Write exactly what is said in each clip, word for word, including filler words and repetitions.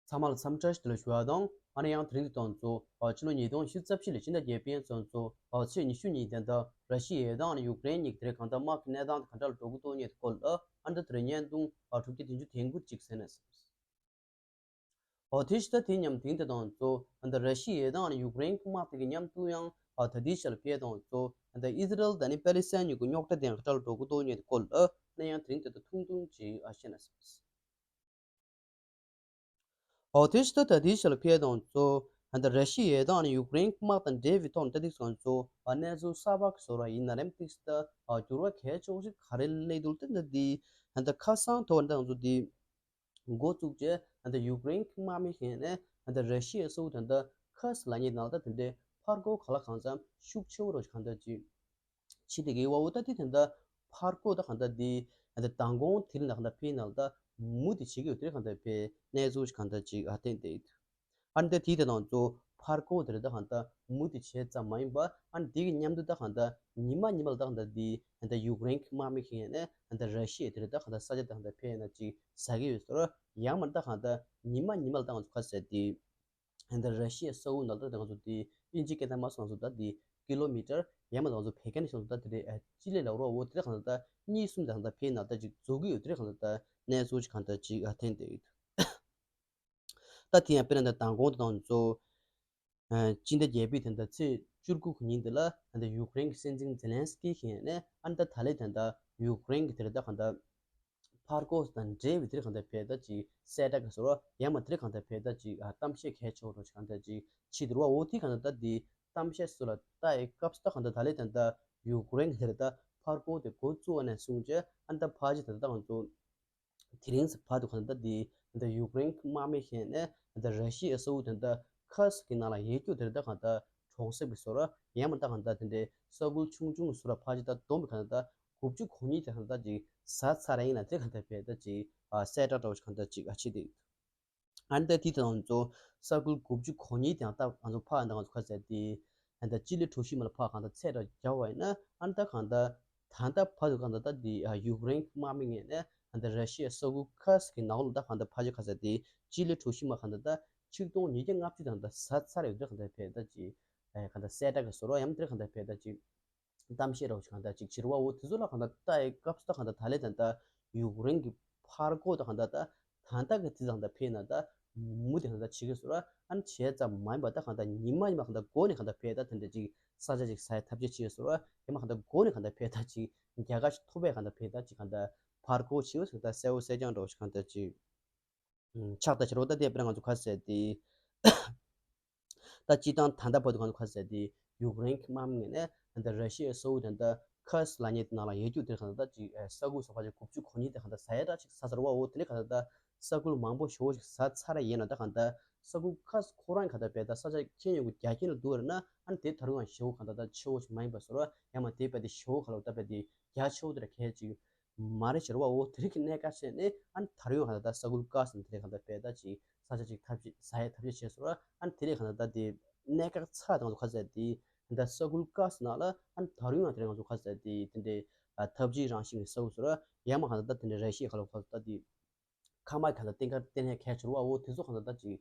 ཚང་མ་ལ་འཚམས་འདྲི་ཞུ་ལ་ཞུ་བ་དང་། ཨ་ནི་ཡང་དེ་རིང་འདི་དང་གཙོ་ཕྱི་ལོ་ཉིས་སྟོང་ཉི་ཤུ་རྩ་བཞི་ལོའི་ཕྱི་ཟླ་བརྒྱད་པའི་ཚོ་གཙོ་ཕྱི་ཚེས་ཉི་ཤུ་ཉིན་དེ་འདྲ་ར་ཤི་ཡའི་དང་ཨ་ནི་ཡུཀ་རེན་གཉིས་ཀྱི་དེ་རིང་གང་ལྟར་དམག་གི་གནས་སྟངས་དེ་ག་འདྲ་ལ་འགྲོ་གི་འདུག་སྙད་སྐོར་ལ་ཨ་འདི་དེ་རིང་བརྙན་ཐུང་ཨ་དྲུག་བརྒྱ་བདུན་ཅུ་དོན་དགུ་ཅིག་གསན་ན་སྲིད། ཨོ་དེ་ཕྱི་ཟླ་དེ་མཉམ་དེང་དེ་དང་གཙོ་ཨ་འདི་ར་ཤི་ཡའི་དང་ཨ་ནི་ཡུཀ་རེན་གྱི་དམག་དེ་གི་མཉམ་དུ་ཡང་ཨ་ད་ལྟའི་ཆར་ལ་ཕེ་དང་གཙོ་ཨ་འདི་ཨི་ཟི་རལ་དང་ཨ་ནི་པེ་ལི་སི་ཐན་གཉིས་ཀྱི་རྙོག་དྲ་དེ་ག་འདྲ་ལ་འགྲོ་གི་འདུག་སྙད་སྐོར་ལ་ཨ་ནི་ཡང་དེ་རིང་དེ་དང་ཐུང་ཐུང་ཅིག་ཨ་བཤད་ན་སྲིད། ཨོ་དེ་ཕྱི་ད་ལྟའི་ཆར་ལ་ཕེ་དང་གཙོ་ཨ་འདི་ར་ཤི་ཡའི་དང་ཨ་ནི་ཡུཀ་རེན་དམག་དང་འབྲེལ་བའི་ཐོག་ནས་ད་ཐིག་སོང་གཙོ་ཨ་གནས་ཚུལ་གསར་པ་གི་བཟོ་འདྲ་ཡིན་ན་རེམ་ཐིག་སི་ད་ཨ་འགྱུར་བ་གལ་ཆེ་བོ་ཞིག་ག་རེ་སླེབས་འདུག་ད་འདི་ཨ་འདི་ཁ་སང་ཐོག་ད་ང་ཚོ་འདི་འགོ་བཙུགས་རྗེས་ཨ་འདི་ཡུཀ་རེན་གྱི་དམག་མི་ཞིག་ནས་ཨ་འདི་ར་ཤི་ཡའི་སོ་ད་འདི་ཁ་སི་ལ་ཉེ་ནང་ད་དེ་འདྲའི་ཕར་རྒོལ་ག་ལ་གང་འཚམ་ཤུགས་ཆེ་བོ་རོ་ཞིག་གང་འདྲ་ཅིག་ཕྱི་དེ་གི་བ་འོ་ད་དེ་དེ་འདྲ་ཕར་རྒོལ་ད་གང་འདྲ་དེ་ཨ་འདི་མདང་དགོང་དེ་རིང་ད་གང་འདྲ་ཕེ་ནང་ད་མུ་དེ་བྱེད་ཀྱི་ཡོད་དེ་གང་འདྲ་ཕེ་གནས་ཚུལ་ཞིག་གང་འདྲ་ཅིག་ཨ་བསྟན་ཏེ་ཡོད། ཨ་ནི་ད་དེའི་དེ་དང་གཙོ་ཕར་རྒོལ་དེ་རེད་ད་གང་ལྟར་མུ་དེ་བྱས་ཙམ་མ་ཡིན་པ་ཨ་ནི་དེ་གི་མཉམ་དུ་ད་གང་ལྟར་ཉི་མ་ཉི་མ་ལ་ད་གང་ལྟར་དེ་ད་ཡུཀ་རེན་གྱི་དམག་མི་ཞིག་ནས་ད་ར་ཤི་ཡ་དེ་རེད་ད་གང་ལྟར་ས་ཆ་ད་གང་ལྟར་ཕེ་ན་ཅིག་ཟ་གི་ཡོད་ཟེར། ཡང་མ་ད་གང་ལྟར་ཉི་མ་ཉི་མ་ལ་ད་ང་ཚོ་ཁ་ཟེར་དེ་ད་ར་ཤི་ཡ་ས་འོག་ནང་ལ་ད་ང་ཚོ་དེ་དབྱིན་ཇི་སྐད་ད་མ་སོང་ང་ཚོ་ད་དེ་ཀི་ལོ་མི་ཊར་ཡང་མ་ད་ང་ཚོ་བོད་སྐད་ནས་སོང་ད་དེ་རེད་ཅི་ལས་ལ་རོ་འོ་དེ་རེད་གང་ལྟར་གཉིས་གསུམ་ད་གང་ལྟར་ཕེ་ན་ད་ཅིག་རྫོགས་གི་ཡོད་དེ་རེད་གང་ལྟར་གནས་ཚུལ་ཅིག་གང་ལྟར་ཅིག་ཨ་བསྟན་ཏེ་ཡོད། ད་དེ་ཡང་དཔེར་ན་ད་མདང་དགོང་དང་གཙོ་ཨ་སྤྱི་ཟླ་བརྒྱད་པའི་དེ་འདྲ་ཚེས་བཅུ་དགུ་གི་ཉིན་དེ་ལ་ད་ཡུཀ་རེན་གྱི་སྲིད་འཛིན་ཛེ་ལན་སི་ཀི་ཞིག་ནས་ཨ་ནི་ད་ད་ལས་དེ་འདྲ་ཡུཀ་རེན་གྱི་དེ་རེད་ད་གང་ལྟར་ཕར་རྒོལ་དང་འབྲེལ་བའི་དེ་རེད་གང་ལྟར་ཕེ་ད་ཅིག་གསལ་བསྒྲགས་ཀྱི་ཟེར་བ་ཡང་མ་དེ་རེད་གང་ལྟར་ཕེ་ད་ཅིག་ཨ་གཏམ་བཤད་གལ་ཆེ་བོ་རོ་ཞིག་གང་ལྟར་ཅིག་ཕྱི་དེ་རུ་བ་འོ་དེ་གང་ལྟར་ད་དེ་གཏམ་བཤད་སུ་ལ་ལྟ་ཡི་སྐབས་སུ་ད་གང་ལྟར་ད་ལས་དེ་འདྲ་ཡུཀ་རེན་གྱི་དེ་རེད་ད་ཕར་རྒོལ་དེ་འགོ་བཙུགས་པ་ནས་བཟུང་རྗེས་ཨ་ནི་ད་ཕར་ཅིག་དེ་ད་གང་ཚོ། དེ་རིང་བར་དུ་གང་ལྟར་འདི་འདི་ཡུཀ་རེན་གྱི་དམག་མི་ཞིག་ནས་འདི་ར་ཤི་ཡའི་ས་ཁུལ་དེ་འདྲ་ཁ་སི་གི་ནང་ལ་ཡོད་རྒྱུ་དེ་འདྲ་གང་ལྟར་གྲོང་གསེབ་ཀྱི་བཟོ་འདྲ་ཡང་མིན་ད་གང་ལྟར་དེ་འདྲའི་ས་ཁུལ་ཆུང་ཆུང་བཟོ་འདྲ་ཕལ་ཆེར་ད་བསྡོམས་པའི་གང་ལྟར་དགུ་བཅུ་གོ་གཉིས་དེ་གང་ལྟར་ཅིག་ཟ་ཚར་ཡིན་ན་དེ་གང་ལྟར་བས་ད་ཅིག་གསལ་བསྒྲགས་འདྲ་བོ་ཞིག་གང་ལྟར་ཅིག་ཨ་ཕྱི་དེ། ཨ་ནི་ད་དེ་དང་ཚོ་ས་ཁུལ་དགུ་བཅུ་གོ་གཉིས་དེ་ཡང་ད་ང་ཚོ་ཕ་ཨ་ནི་ད་ང་ཚོ་ཁ་ཟེར་དེ་ཨ་ནི་ད་ཅི་ལི་ཁྲོ་ཤི་མ་ལ་ཕ་གང་ལྟར་ཚད་འདྲ་བརྒྱབ་པ་ཡིན་ན་ཨ་ནི་ད་གང་ལྟར་ད་ལྟ་བར་དུ་གང་ལྟར་ད་དེ་ཡུཀ་རེན་དམག་མི་ངོས་ནས་ཨ་ནི་ད་ར་ཤི་ཡའི་ས་ཁུལ་ཁ་ཟེར་གི་ནང་ལོགས་ད་གང་ལྟར་ཕ་ཅི་ཁ་ཟེར་དེ་ཅི་ལི་ཁྲོ་ཤི་མ་གང་ལྟར་ད་ཆིག་སྟོང་ཉིས་བརྒྱ་ལྔ་བཅུ་དང་ད་ཟ་ཚར་ཡོད་དེ་གང་ལྟར་བས་ད་ཅི་གང་ལྟར་གསལ་བསྒྲགས་གི་བཟོ་འདྲ་ཡང་དེ་གང་ལྟར་བས་ད་ཅི། གཏམ་བཤད་རོགས་ཞིག་གང་ལྟར་ཅིག་བྱེད་རོགས་འོ་དེ་ཚོ་ལ་གང་ལྟར་ལྟ་ཡི་སྐབས་སུ་ད་གང་ལྟར་ད་ལས་ད་ད་ཡུཀ་རེན་གྱི་ཕར་རྒོལ་ད་གང་ལྟར་ད་ད་ལྟ་གི་དེ་གང་ལྟར་ཕེ་ན་ད་མུ་དེ་གང་ལྟར་བྱེད་ཀྱི་སོ་ར་ཨ་ནི་བྱས་ཙམ་མ་ཡིན་པ་ད་གང་ལྟར་ཉི་མ་ཉི་མ་གང་ལྟར་འགོ་ནས་གང་ལྟར་ཕེ་ད་དེ་འདྲ་ཅིག་ས་ཆ་ཅིག་ཟ་ཡི་ཐབས་ཤེས་བྱེད་ཀྱི་སོ་ར་ཡང་མ་གང་ལྟར་འགོ་ནས་གང་ལྟར་ཕེ་ད་ཅིག་རྒྱལ་ཁ་ཞིག་ཐོབ་པའི་གང་ལྟར་ཕེ་ད་ཅིག་གང་ལྟར་ཕར་རྒོལ་བྱེད་ཀྱི་སོ་ད་གསལ་བོ་གསལ་རྐྱང་འདྲ་བོ་ཞིག་གང་ལྟར་ཅིག་ཆགས་ད་ཕྱིར་འོ་ད་དེ་དཔེར་ན་ང་ཚོ་ཁ་ཟེར་དེ། ད་སྤྱིར་བཏང་ད་ལྟ་བར་དུ་གང་ལྟར་ཁ་ཟེར་དེ་ཡུཀ་རེན་གྱི་དམག་མི་ངོས་ནས་ད་ར་ཤི་ཡའི་ས་ཁུལ་དེ་འདྲ་ཁ་སི་ལ་ཉེ་དེ་ནང་ལ་ཡོད་རྒྱུ་དེ་གང་ལྟར་ཅིག་ས་ཁུལ་སོ་ཕ་ཅིག་དགུ་བཅུ་གོ་གཉིས་དེ་གང་ལྟར་ཟ་ཡ་འདྲ་ཅིག་ཟ་ཚར་བ་འོ་དེ་ལས་གང་ལྟར་ད་ས་ཁུལ་མང་པོ་ཞེ་པོ་ཞིག་ཟ་ཚར་ཡིན་ན་ད་གང་ལྟར་ས་ཁུལ་ཁ་སི་ཁོ་རང་གང་ལྟར་བས་ད་ས་ཆ་ཁྱོན་ཡོངས་ཀྱི་རྒྱ་ཁྱོན་ལ་བསྡུར་བ་ན་ཨ་ནི་དེ་ད་རུང་ཡང་ཞེ་པོ་གང་ལྟར་ད་ཆེ་བོ་ཞིག་མ་ཡིན་པ་བཟོ་འདྲ་ཡང་མ་དེ་བས་དེ་ཞེ་པོ་ག་ལ་ད་བས་དེ་རྒྱ་ཆེ་བོ་དེ་འདྲ་གལ་ཅིག་མ་རེད་ཟེར་བ་འོ་དེ་རིགས་ཀྱི་གནད་འགག་བཤད་ནས་ཨ་ནི་ད་རུང་ཡང་གང་ལྟར་ས་ཁུལ་ཀ་སི་དེ་རིགས་གང་ལྟར་བས་ད་ཅིག་ས་ཆ་ཅིག་ཐབས་ཤེས་ཟ་ཡའི་ཐབས་ཤེས་བྱས་སོང་ར་ཨ་ནི་དེ་རིགས་གང་ལྟར་ད་དེ་གནད་འགག་ཚ་དང་ཚོ་ཁ་ཟེར་དེ་ད་ས་ཁུལ་ཀ་སི་ནང་ལ་ཨ་ནི་ད་རུང་ཡང་དེ་རིགས་ང་ཚོ་ཁ་ཟེར་དེ་དེ་འདྲའི་ཐབས་ཇུས་རང་བཞིན་གྱི་ས་ཁུལ་སོང་ར་ཡང་མ་གང་ལྟར་ད་དེ་འདྲའི་ར་ཤི་ཡའི་ཁ་ལོ་ཁ་ཟེར་ད་དེ། ཁ་མ་གང་ལྟར་བསྟན་ཁ་བསྟན་ནས་ཁས་བྱོར་བ་འོ་དེ་ཚོ་གང་ལྟར་ད་ཅིག་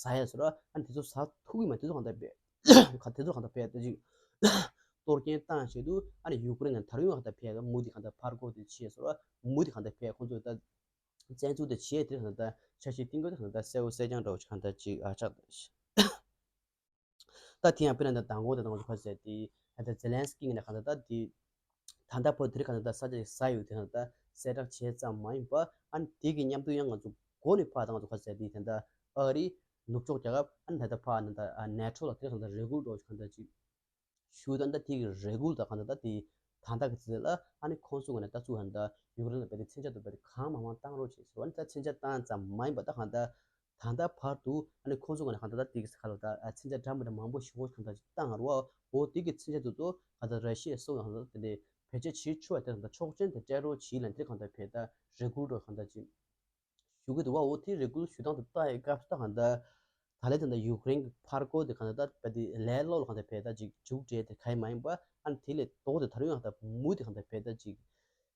ཟ་ཡ་ཟེར་བ་ཨ་ནི་དེ་ཚོ་ཟ་ཐུབ་ཀྱི་མ་དེ་ཚོ་གང་ལྟར་བས་ཁ་དེ་ཚོ་གང་ལྟར་བས་ད་ཅིག་གཏོར་སྐྱོན་བཏང་བྱས་དུས་ཨ་ནི་ཡུཀ་རེན་ནས་ད་རུང་གང་ལྟར་བས་ད་མུ་དེ་གང་ལྟར་ཕར་རྒོལ་དེ་བྱས་ཟེར་བ་མུ་དེ་གང་ལྟར་བས་ཁོང་ཚོས་ད་བཙན་འཛུལ་དེ་བྱས་དེ་གང་ལྟར་འཆར་གཞི་བཏིང་དགོས་དེ་གང་ལྟར་གསལ་བོ་གསལ་རྐྱང་འདྲ་བོ་ཅིག་གང་ལྟར་ཅིག་ཨ་ཆགས་ད་ཤི། ད་དེ་ཡང་དཔེར་ན་ད་མདང་དགོང་དེ་དང་ཚོ་ཁ་ཟེར་དེ་ད་ད་ཛེ་ལན་སི་ཀི་ནས་གང་ལྟར་ད་དེ་ད་ལྟ་བར་དེ་རིང་གང་ལྟར་ད་ས་ཆ་ཞིག་ཟ་ཡོད་དེ་གང་ལྟར་གསལ་བསྒྲགས་བྱས་ཙམ་མ་ཡིན་པ་ཨ་ནི་དེ་གི་མཉམ་དུ་ཡང་ང་ཚོ་འགོ་ནས་ཕར་ད་ང་ཚོ་ཁ་ཟེར་དེ་ད་ལྟ་ཨ་རི་ནུབ་ཕྱོགས་རྒྱལ་ཁབ་ཨ་ནི་ད་ལྟ་ཕར་ད་ལྟ་ནེ་ཊོ་ལ་དེ་གང་ལྟར་རེ་སྐུལ་འགྲོ་གང་ལྟར་ཅིག་ཞུ་ད་ད་དེ་གི་རེ་སྐུལ་ད་གང་ལྟར་ད་དེ་ད་ལྟ་གི་ཚེ་ལ་ཨ་ནི་ཁོང་ཚོ་ག་ནས་ད་ཚུགས་གང་ལྟར་ཡུཀ་རེན་ལ་བས་དེ་མཚོན་ཆ་དུ་བས་དེ་གང་མང་མང་བཏང་རོགས་བྱེད་ཟེར་བ་ནི་ད་མཚོན་ཆ་བཏང་ཙམ་མ་ཡིན་པ་ད་གང་ལྟར། ད་ལྟ་བར་དུ་ཨ་ནི་ཁོང་ཚོ་ག་ནས་གང་ལྟར་ད་དེ་གི་ས་ཁ་ལ་ད་ཨ་མཚོན་ཆ་འདྲ་མི་འདྲ་མང་པོ་ཞིག་གང་ལྟར་ཅིག་བཏང་རུ་བ་འོ་དེ་གི་མཚོན་ཆ་དེ་ཚོ་གང་ལྟར་ར་ཤི་ཡའི་སོ་གང་ལྟར་དེ་འདྲའི་བེད་སྤྱོད་བྱེད་ཆོག་པ་དེ་གང་ལྟར་ཆོག་མཆན་དེ་སྤྲད་རོགས་བྱེད་ལ་དེ་གང་ལྟར་བས་ད་རེ་སྐུལ་རོགས་གང་ལྟར་ཅིག་ཞུ་གི་འདུག་བ། འོ་དེ་རེ་སྐུལ་ཞུ་སྟངས་དེ་ལྟ་ཡི་སྐབས་སུ་ད་གང་ལྟར་ད་ལན་དེ་འདྲ་ཡུཀ་རེན་གི་ཕར་རྒོལ་དེ་གང་ལྟར་ད་བས་དེ་ལས་སླ་པོ་ལ་གང་ལྟར་བས་ད་ཅིག་མཇུག་སྒྲིལ་དེ་ག་ཡི་མ་ཡིན་པ་ཨ་ནི་དེ་ལས་ལྡོག་དེ་ད་རུང་ཡང་ད་མུ་དེ་གང་ལྟར་བས་ད་ཅིག་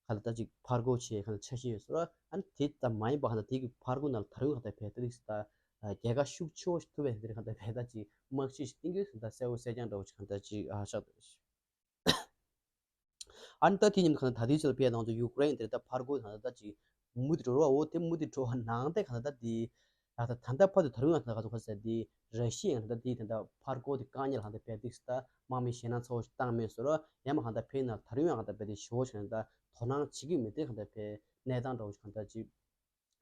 ག་ལ་ད་ཅིག་ཕར་རྒོལ་བྱེད་ག་ལ་འཆར་གཞི་ཡོད་ཟེར་བ་ཨ་ནི་དེ་ལྟ་མ་ཡིན་པ་ག་ལ་དེ་གི་ཕར་རྒོལ་ནང་ལ་ད་རུང་ག་ལ་བས་ད་རིགས་ད་ རྒྱལ་ཁ་ཤུགས་ཆེ་བོ་ཞིག་ཐོབ་པའི་དེ་གང་ལྟར་བས་ད་ཅིག་དམག་སྤྱི་ཞིག་བཏིང་རྒྱུ་དེ་ད་གསལ་བོ་གསལ་རྐྱང་འདྲ་བོ་ཞིག་གང་ལྟར་ཅིག་ཨ་ཆགས་འདུག་ཨ་ནི་ད་དེ་ཉིན་གང་ལྟར་ད་ལྟའི་ཆར་བལ་ནང་དུ་ཡུཀ་རེན་དེ་ད་ཕར་རྒོལ་གང་ལྟར་ད་ཅིག་མུ་མཐུད་འགྲོ་བ་འོ་དེ་མུ་མཐུད་འགྲོ་བ་ནང་དེ་གང་ལྟར་ད་དེ་ད་ད་ད་ལྟ་བར་དུ་ད་རུང་ཡང་ད་ག་ཚོད་ག་ཟེར་དེ་ར་ཤི་ཡ་ཡང་ད་དེ་ད་ད་ཕར་རྒོལ་དེ་བཀག་ཉར་གང་ལྟར་བས་དེ་ད་དམག་མི་ཞེད་སྣང་ཚ་བོ་ཞིག་བཏང་མེད་སོང་ར་ཡང་མ་གང་ལྟར་བས་ན་ད་རུང་ཡང་གང་ལྟར་བས་དེ་ཞེ་བོ་ཞིག་གང་ལྟར་དོ་སྣང་བྱེད་ཀྱི་མེད་དེ་གང་ལྟར་བས་གནས་སྟངས་འདྲ་བོ་ཞིག་གང་ལྟར་ཅིག་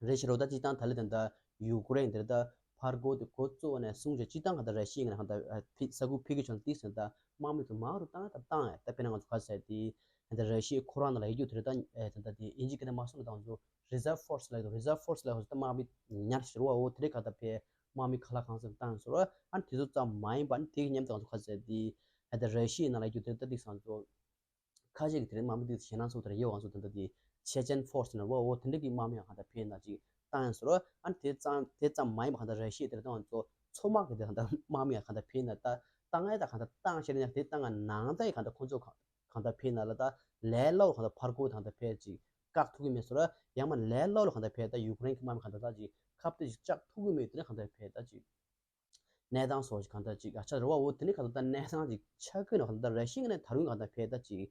རེད་ཤག་རོ། ད་སྤྱིར་བཏང་ད་ལན་དེ་འདྲ་ཡུཀ་རེན་དེ་འདྲ་ད་ཕར་རྒོལ་དེ་འགོ་བཙུགས་ནས་བཟུང་བྱས་སྤྱིར་བཏང་ག་ད་ར་ཤི་ཡའི་ངོས་ནས་གང་ད་ཕི་ས་ཁུལ་ཕ་གི་ཆོག་ཏིག་ཟེར་ད་དམག་མི་ཚོ་མང་རུ་བཏང་ད་བཏང་ཡ་ད་དཔེར་ན་ང་ཚོ་ག་ཟེར་དེ་ད་ར་ཤི་ཡའི་ཁོ་རང་ནང་ལ་ཡོད་རྒྱུ་དེ་འདྲ་ད་ད་དེ་ཨིན་ཇི་སྐད་ནས་མ་སོང་ད་ང་ཚོ་རི་ཛརབ་ཕོར་སི་ལ་ཡོད་རི་ཛརབ་ཕོར་སི་ལ་ཡོད་ད་དམག་མི་ཉར་ཞེ་བོ་འོ་དེ་འདྲ་ག་ད་ཕེ་དམག་མི་ཁ་ལག་གང་ཟག་བཏང་ཟེར་བ་ཨ་ནི་དེ་ཚོ་ཙམ་མ་ཡིན་པ་ཨ་ནི་དེ་གི་མཉམ་དུ་ང་ཚོ་ག་ཟེར་དེ་ད་ར་ཤི་ཡའི་ནང་ལ་ཡོད་རྒྱུ་དེ་འདྲ་ད་ཏིག་ང་ཚོ། ཁ་ཤས་ཀྱིས་དེ་རིང་དམག་མི་འདི་ཞེད་སྣང་ཚོགས་དེར་ཡོད་ང་ཚོ་དེ་འདྲ་དེ་ཆེ་ཆེན་ཕོར་སི་ནས་འོ་འོ་དེ་འདྲ་གི་དམག་མི་ཡང་གང་ལྟར་ཕེབས་ན་ཅིག་བཏང་ཡང་ཟེར་རོ། ཨ་ནི་དེ་ཙམ་དེ་ཙམ་མ་ཡིན་པ་གང་ལྟར་ར་ཤི་ཡ་དེ་རིང་ང་ཚོ་མཚོ་དམག་གི་དེ་གང་ལྟར་དམག་མི་ཡང་གང་ལྟར་ཕེབས་ན་ད་བཏང་ཡ་ད་གང་ལྟར་བཏང་ཤེས་ན་དེ་བཏང་ང་ནང་ད་ཡི་གང་ལྟར་ཁོང་ཚོ་གང་ལྟར་ཕེབས་ན་ལ་ད་ལས་སླ་བོ་གང་ལྟར་ཕར་རྒོལ་གང་ལྟར་ཕེབས་ཅིག་བཀག་ཐུབ་ཀྱི་མེད་ཟེར་རོ། ཡང་མ་ལས་སླ་བོ་གང་ལྟར་ཕེབས་ད་ཡུཀ་རེན་གྱི་དམག་མི་གང་ལྟར་ད་ཅིག་ཁ་གཏད་ཅིག་བཅག་ཐུབ་ཀྱི་མེད་དེ་རིང་གང་ལྟར་ཕེབས་ད་ཅིག་གནས་སྟངས་སོགས་ཀྱི་གང་ལྟར་ཅིག་ཨ་ཆ་རེད་བ། འོ་དེ་ནི་གང་ལྟར་ད་གནས་སྟངས་ཅིག་ཆགས་ཀྱི་ཡོད་ན་གང་ལྟར་ར་ཤི་ཡ་ནས་ད་རུང་གང་ལྟར་ཕེབས་ད་ཅིག་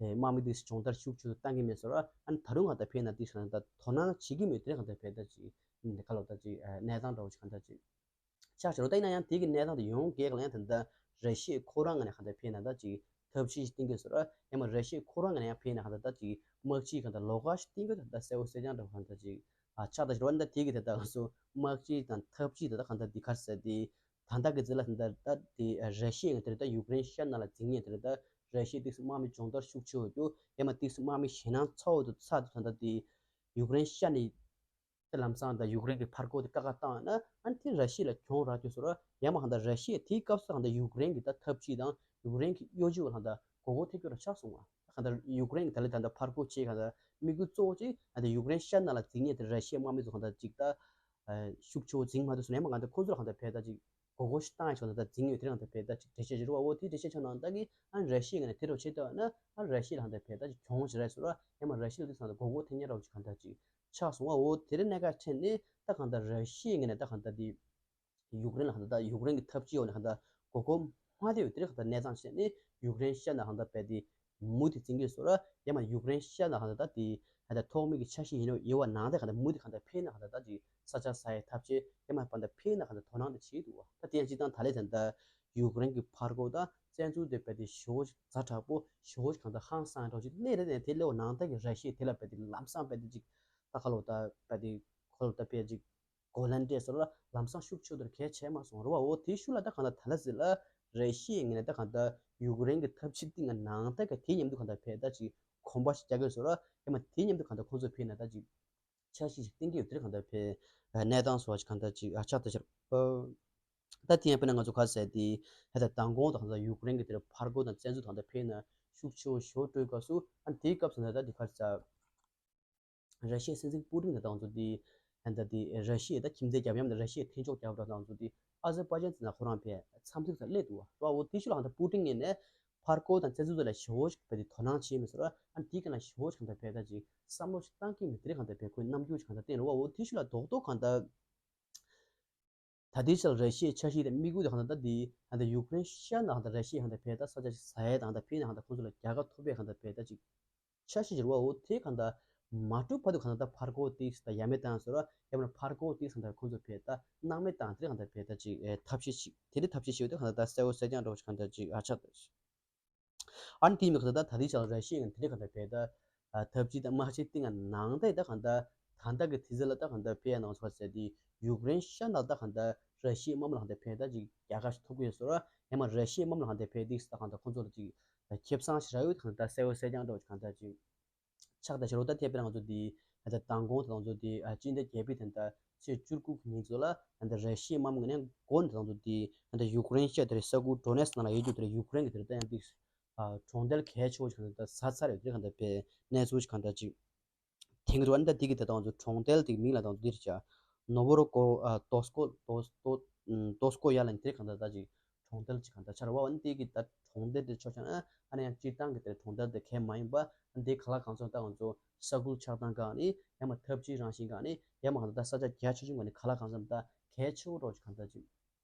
དམག་མི་དེ་སྦྱོང་བརྡར་ཤུགས་ཆེ་བཏང་གི་མེད་ཟེར་བ། ཨ་ནི་ད་རུང་གང་ལྟར་ཕེབས་ན་དེ་གང་ལྟར་དོ་སྣང་བྱེད་ཀྱི་མེད་དེ་གང་ལྟར་ཕེབས་ད་ཅིག་ཁ་ལོ་ད་ཅིག་གནས་སྟངས་འདྲ་བོ་ཞིག་གང་ལྟར་ཅིག་ཆགས་ཀྱི་རེད། ད་ཡིན་ན་ཡང་དེ་གི་གནས་སྟངས་དེ་ཡོང་གལ་གང་ལ་ཡང་ད་ལྟ་ར་ཤི་ཡ་ཁོ་རང་ངོས་ནས་གང་ལྟར་ཕེབས་ན་ད་ཅིག་ཐབས་ཤེས་ཤིག་བསྟེན་གྱི་ཟེར་བ། ཡང་མ་ར་ཤི་ཡ་ཁོ་རང་ངོས་ནས་ཡང་ཕེབས་ན་གང་ལྟར་ད་ཅིག་དམག་སྤྱིའི་གང་ལྟར་ལོགས་ཀ་ཞིག་བསྟེན་གྱི་ད་ལྟ་གསལ་བོ་གསལ་རྐྱང་འདྲ་བོ་གང་ལྟར་ཅིག་ཨ་ཆགས་ད་ཞོར་བ་འདི་དེ་གི་དེ་དག་སོ་དམག་སྤྱི་དང་ཐབས་ཇུས་དེ་དག་གང་ལྟར་འདི་གར་ཟེར་ཏེ། ད་ལྟ་གི་ཚེ་ལ་འདི་ལྟར་ད་དེ་ར་ཤི་ཡ་ངོས་དེར་ད་ཡུཀ་རེན་ཤར་ནང་ལ་འཛིང་ངེས་དེར་ད་ར་ཤི་ཡ་ཏིག་སི་དམག་མི་སྦྱོང་བརྡར་ཤུགས་ཆེ་བ་རྒྱུ་ཡང་མ་ཏིག་སི་དམག་མི་ཞེད་སྣང་ཚ་བོ་དུ་ཚ་དུ་ད་ལྟ་དེ་ཡུཀ་རེན་ཤར་ནས་ད་ལམ་སང་ད་ཡུཀ་རེན་གྱི་ཕར་རྒོལ་དེ་ཀ་ཁ་བཏང་ཡོད་ན་ཨ་ནི་དེ་ར་ཤི་ཡ་ལ་གྱོང་རག་རྒྱུ་ཟེར་བ། ཡང་མ་གང་ལྟར་ར་ཤི་ཡ་དེའི་སྐབས་སུ་གང་ལྟར་ཡུཀ་རེན་གྱི་ད་ཐབས་ཇུས་དང་ཡུཀ་རེན་གྱི་གཡོ་ཇུས་བ་གང་ལྟར་མགོ་སྐོར་ཐེབས་རྒྱུ་ར་ཆགས་སོང་བ། གང་ལྟར་ཡུཀ་རེན་གྱི་ད་ལི་ད་ལྟ་ཕར་རྒོལ་བྱེད་གང་ལྟར་དམིགས་ཡུལ་གཙོ་བོ་གཅིག་གང་ལྟར་ཡུཀ་རེན་ཤར་ནང་ལ་འཛིང་ངེས་དེ་ར་ཤི་ཡའི་དམག་མི་ཚོ་གང་ལྟར་གཅིག་ད་ཤུགས་ཆེ་བོ་འཛིང་མ་ཐུབ་སོང་ན་ཡང་མ་གང་ལྟར་ཁོང་ཚོ་ལ་གང་ལྟར་ཕེབས་ད་གཅིག་མགོ་སྐོར་ཞིག་བཏང་ཡ་ཆོག་ན་ད་འཛིང་ཡོད་དེ་རང་ད་ཕེབས་ད་གཅིག་འགྲེལ་བཤད་བྱེད་རོགས། འོ་དེ་འགྲེལ་བཤད་ཆོག་ནང་ད་གི་ཨ་ར་ཤི་ཡའི་ངོས་ནས་དེ་རུ་བྱེད་ཐུབ་ན་ཨ་ར་ཤི་ཡ་ལ་གང་ལྟར་ཕེབས་ད་གཅིག་གྱོང་ཞིག་རེད་ཟེར་རོ། ཡང་མ་ར་ཤི་ཡ་ལ་དེ་སང་ད་མགོ་སྐོར་ཐེབས་ཉེ་རོགས་ཅིག་གང་ལྟར་གཅིག་ཆགས་སོང་བ། འོ་དེ་རིང་གནད་འགག་ཆེ་ནི་ད་གང་ལྟར་ར་ཤི་ཡའི་ངོས་ནས་ད་གང་ལྟར་དེ་ཡུཀ་རེན་ལ་གང་ལྟར་ད་ཡུཀ་རེན་གྱི་ཐབས་ཇུས་འོག་ནས་གང་ལྟར་མགོ་སྐོར་མ་ཐེབས་ཡོད་དེ་རིང་གང་ལྟར་གནས་སྟངས་བཤད་ནས་ཡུཀ་རེན་ཤར་ནང་གང་ལྟར་བས་དེ་མུ་མཐུད་འཛིང་གི་ཡོད་ཟེར་ར། ཡང་མ་ཡུཀ་རེན་ཤར་ནང་གང་ལྟར་ད་དེ་གང་ལྟར་ཐོག་མའི་གི་འཆར་གཞི་ཡིན་ཡོད་པ་ནང་དེ་གང་ལྟར་མུ་མཐུད་གང་ལྟར་ཕེབས་ན་གང་ལྟར་ད་ཅིག་ས་ཆ་ཟ་ཡའི་ཐབས་ཤེས་ཡང་མ་གང་ལྟར་ཕེབས་ན་གང་ལྟར་དོ་སྣང་དེ་བྱེད་འདུག་བ། ད་དེ་ཡང་སྤྱིར་བཏང་ད་ལས་ད་ལྟ་ཡུཀ་རེན་གྱི་ཕར་རྒོལ་དང་བཙན་འཛུལ་དེ་བས་དེ་ཞེ་བོ་ཅིག་ཛ་དྲག་པོ་ཞེ་བོ་ཅིག་གང་ལྟར་ཧང་སང་འདྲ་ཅིག་སླེབས་རེད་དེ་དེ་སླེབས་པ་ནང་དེ་གི་ར་ཤི་ཡ་དེ་ལ་བས་དེ་ལམ་སང་བས་དེ་ཅིག་ད་ཁ་ལོ་ད་བས་དེ་ཁོ་ལོ་ད་བས་ཅིག་གོ་ལན་སྤྲད་སོང་ལ་ལམ་སང་ཤུགས་ཆེ་བོ་དེར་གལ་ཆེ་མ་སོང་རེད་བ། འོ་དེའི་ཤུལ་ལ་ད་གང་ལྟར་ད་ལ་ཟེར་ལ་ར་ཤི་ཡའི་ངོས་ནས་ད་གང་ལྟར་ཡུཀ་རེན་གྱི་ཐབས་ཇུས་སྟེང་ནང་ད་ག་དེའི་མཉམ་དུ་གང་ལྟར་བས་ད་ཅིག་གོམ་པ་ཞིག་རྒྱག་གི་ཡོད་ཟེར་ར། ཡང་མ་དེའི་མཉམ་དུ་གང་ལྟར་ཁོང་ཚོས་བས་ན་ད་ཅིག་འཆར་གཞི་ཞིག་བཏིང་གི་ཡོད་དེར་གང་ལྟར་བས་གནས་སྟངས་སོགས་ཅིག་གང་ལྟར་ཅིག་ཨ་ཆགས་ད་ཕྱིར་ད་དེ་ཡང་དཔེར་ན་ང་ཚོ་ག་ཟེར་དེ་ཧ་ད་མདང་དགོང་ད་གང་ལྟར་ཡུཀ་རེན་གྱི་དེར་ཕར་རྒོལ་དང་བཙན་འཛུལ་གང་ལྟར་བས་ན་ཤུགས་ཆེ་བོ་ཞེ་བོ་སྤྲོད་སྐབས་སུ་ཨ་དེའི་སྐབས་སུ་ན་ད་དེ་ག་ཟེར། ར་ཤི་ཡའི་སྲིད་འཛིན་པུ་ཏིན་དང་ང་ཚོ་དེ་ད་དེ་ར་ཤི་ཡའི་ད་ཁྱིམ་མཚེས་རྒྱབ་ཡམ་དང་ར་ཤི་ཡའི་མཐུན་ཕྱོགས་རྒྱབ་ར་དང་ང་ཚོ་དེ་ཨ་ཟར་པ་ཇན་ཟེར་ན་ཁོ་རང་བས་འཚམས་གཟིགས་སར་སླེབས་འདུག་བ། འོ་དེ་ཤུལ་ལ་ད་པུ་ཏིན་ངོས་ནས་ཕར་རྒོལ་དང་བཙན་འཛུལ་ལ་ཞེ་བོ་ཞིག་བས་དེ་དོ་སྣང་བྱས་མེད་ཟེར་བ། ཨ་དེ་ག་ན་ཞེ་བོ་ཞིག་གང་ལྟར་བས་ད་ཅིག་བསམ་བློ་ཞིག་བཏང་གི་མེད་དེ་རེད་གང་ལྟར་བས་ཁོའི་རྣམ་འགྱུར་ཞིག་གང་ལྟར་བསྟན་རེད་བ། འོ་དེ་ཤུལ་ལ་རྡོག་རྡོག་གང་ལྟར། ད་ལྟའི་ཆར་ར་ཤི་ཡའི་འཆར་གཞི་དེ་དམིགས་ཡུལ་དེ་གང་ལྟར་ད་འདི་ད་ལྟ་ཡུཀ་རེན་ཤར་ནང་ད་ར་ཤི་ཡ་གང་ལྟར་བས་ད་ས་ཆ་ཞིག་ཟ་ཡས་དང་ད་ཕི་ནང་ད་ཁོང་ཚོ་ལ་རྒྱལ་ཁ་ཐོབ་པའི་གང་ལྟར་བས་ད་ཅིག་འཆར་གཞི་ཅིག་རེད་བ། འོ་དེ་གང་ལྟར་མ་གྲུབ་བར་དུ་གང་ལྟར་ད་ཕར་རྒོལ་ཏིག་ད་ཡ་མེད་བཏང་ཟེར་བ། ཡང་མིན་ན་ཕར་རྒོལ་ཏིག་གང་ལྟར་ཁོང་ཚོ་བས་ད་སྣང་མེད་བཏང་དེ་གང་ལྟར་བས་ད་ཅིག་ཐབས་ཤེས་ཤིག་དེ་འདྲའི་ཐབས་ཤེས་ཤིག་དེ་གང་ལྟར་ད་གསལ་བོ་གསལ་རྐྱང་འདྲ་བོ་ཞིག་གང་ལྟར་ཅིག་ཨ་ཆགས་ད་ཅིག་ཨ་ནི་དེ་མིན་གང་ལྟར་ད་ལྟའི་ཆར་ར་ཤི་ཡ་ངན་དེ་འདྲའི་གང་ལྟར་བས་ད་ཐབས་ཇུས་དང་དམག་ཆས་སྟེང་ནང་ད་ད་གང་ལྟར་ད་ལྟ་གི་དུས་ཚོད་ལ་ད་གང་ལྟར་བས་ནང་ཚོགས་ཟེར་དེ་ཡུཀ་རེན་ཤར་ནང་ད་གང་ལྟར་ར་ཤི་ཡའི་དམག་མི་ལ་གང་ལྟར་བས་ད་ཅིག་རྒྱལ་ཁ་ཞིག་ཐོབ་ཀྱི་ཡོད་ཟེར་བ། ཡང་མ་ར་ཤི་ཡའི་དམག་མི་ལ་གང་ལྟར་བས་ཏིག་ད་གང་ལྟར་ཁོང་ཚོ་ལ་ཅིག་ཁེ་བཟང་ཞིག་རག་ཡོད་གང་ལྟར་གསལ་བོ་གསལ་རྐྱང་འདྲ་བོ་ཅིག་གང་ལྟར་ཅིག་ཆགས་ད་ཕྱིར་རོ། ད་ཐེབས་པའི་ང་ཚོ་འདི་ད་མདང་དགོང་དང་ང་ཚོ་འདི་ཨ་སྤྱི་ཟླ་བརྒྱད་པའི་ད་ད་ཚེས་བཅུ་དགུ་གི་ཉིན་ཚོ་ལ་ད་ར་ཤི་ཡའི་དམག་མི་ངོས་ནས་འགོ་ནས་ད་ང་ཚོ་འདི་ད་ཡུཀ་རེན་ཤར་དེར་ས་ཁུལ་ཌོ་ནེ་སི་ནང་ལ་ཡོད་རྒྱུ་དེར་ཡུཀ་རེན་གྱི་དེར་ད་ཡང་འདི་ཨ་གྲོང་རྡལ་གལ་ཆེ་བོ་ཞིག་གང་ད་ཟ་ཚར་ཡོད་དེ་གང་ད་པའི་གནས་ཚུལ་ཞིག་གང་ད་ཅིག་ཐེངས་རེ་བ་ནི་ད་འདི་གི་ད་ད་ང་ཚོ་གྲོང་རྡལ་དེ་གི་མིང་ལ་ད་ང་ཚོ་འདིར་བྱ་ནོ་བོ་རོ་ཀོ་ཨ་ཏོ་སྐོ་ཏོ་ཏོ་ཏོ་སྐོ་ཡ་ལ་ནི་དེ་གང་ད་ད་ཅིག་ གྲོང་རྡལ་ཅིག་གང་ལྟར་ཆགས་རེད་བ། འོ་ན་དེ་གི་ད་གྲོང་རྡལ་དེ་ཆོག་ཆགས་ན་ཨ་ནི་ཡང་སྤྱིར་བཏང་གི་དེ་གྲོང་རྡལ་དེ་གལ་མ་ཡིན་པ། ཨ་ནི་དེ་ག་ལ་གང་འཚམ་ད་ང་ཚོ་ས་ཁུལ་ཆགས་སྟངས་སྒང་ནས་ཡང་མ་འཐབ་ཇུས་རང་བཞིན་སྒང་ནས་ཡང་མ་གང་ལྟར་ད་ས་ཆ་རྒྱ་ཆེ་ཆུང་སྒང་ནས་ག་ལ་གང་འཚམ་ད་གལ་ཆེ་བོ་འདྲ་བོ་ཅིག་གང་ལྟར་ཅིག་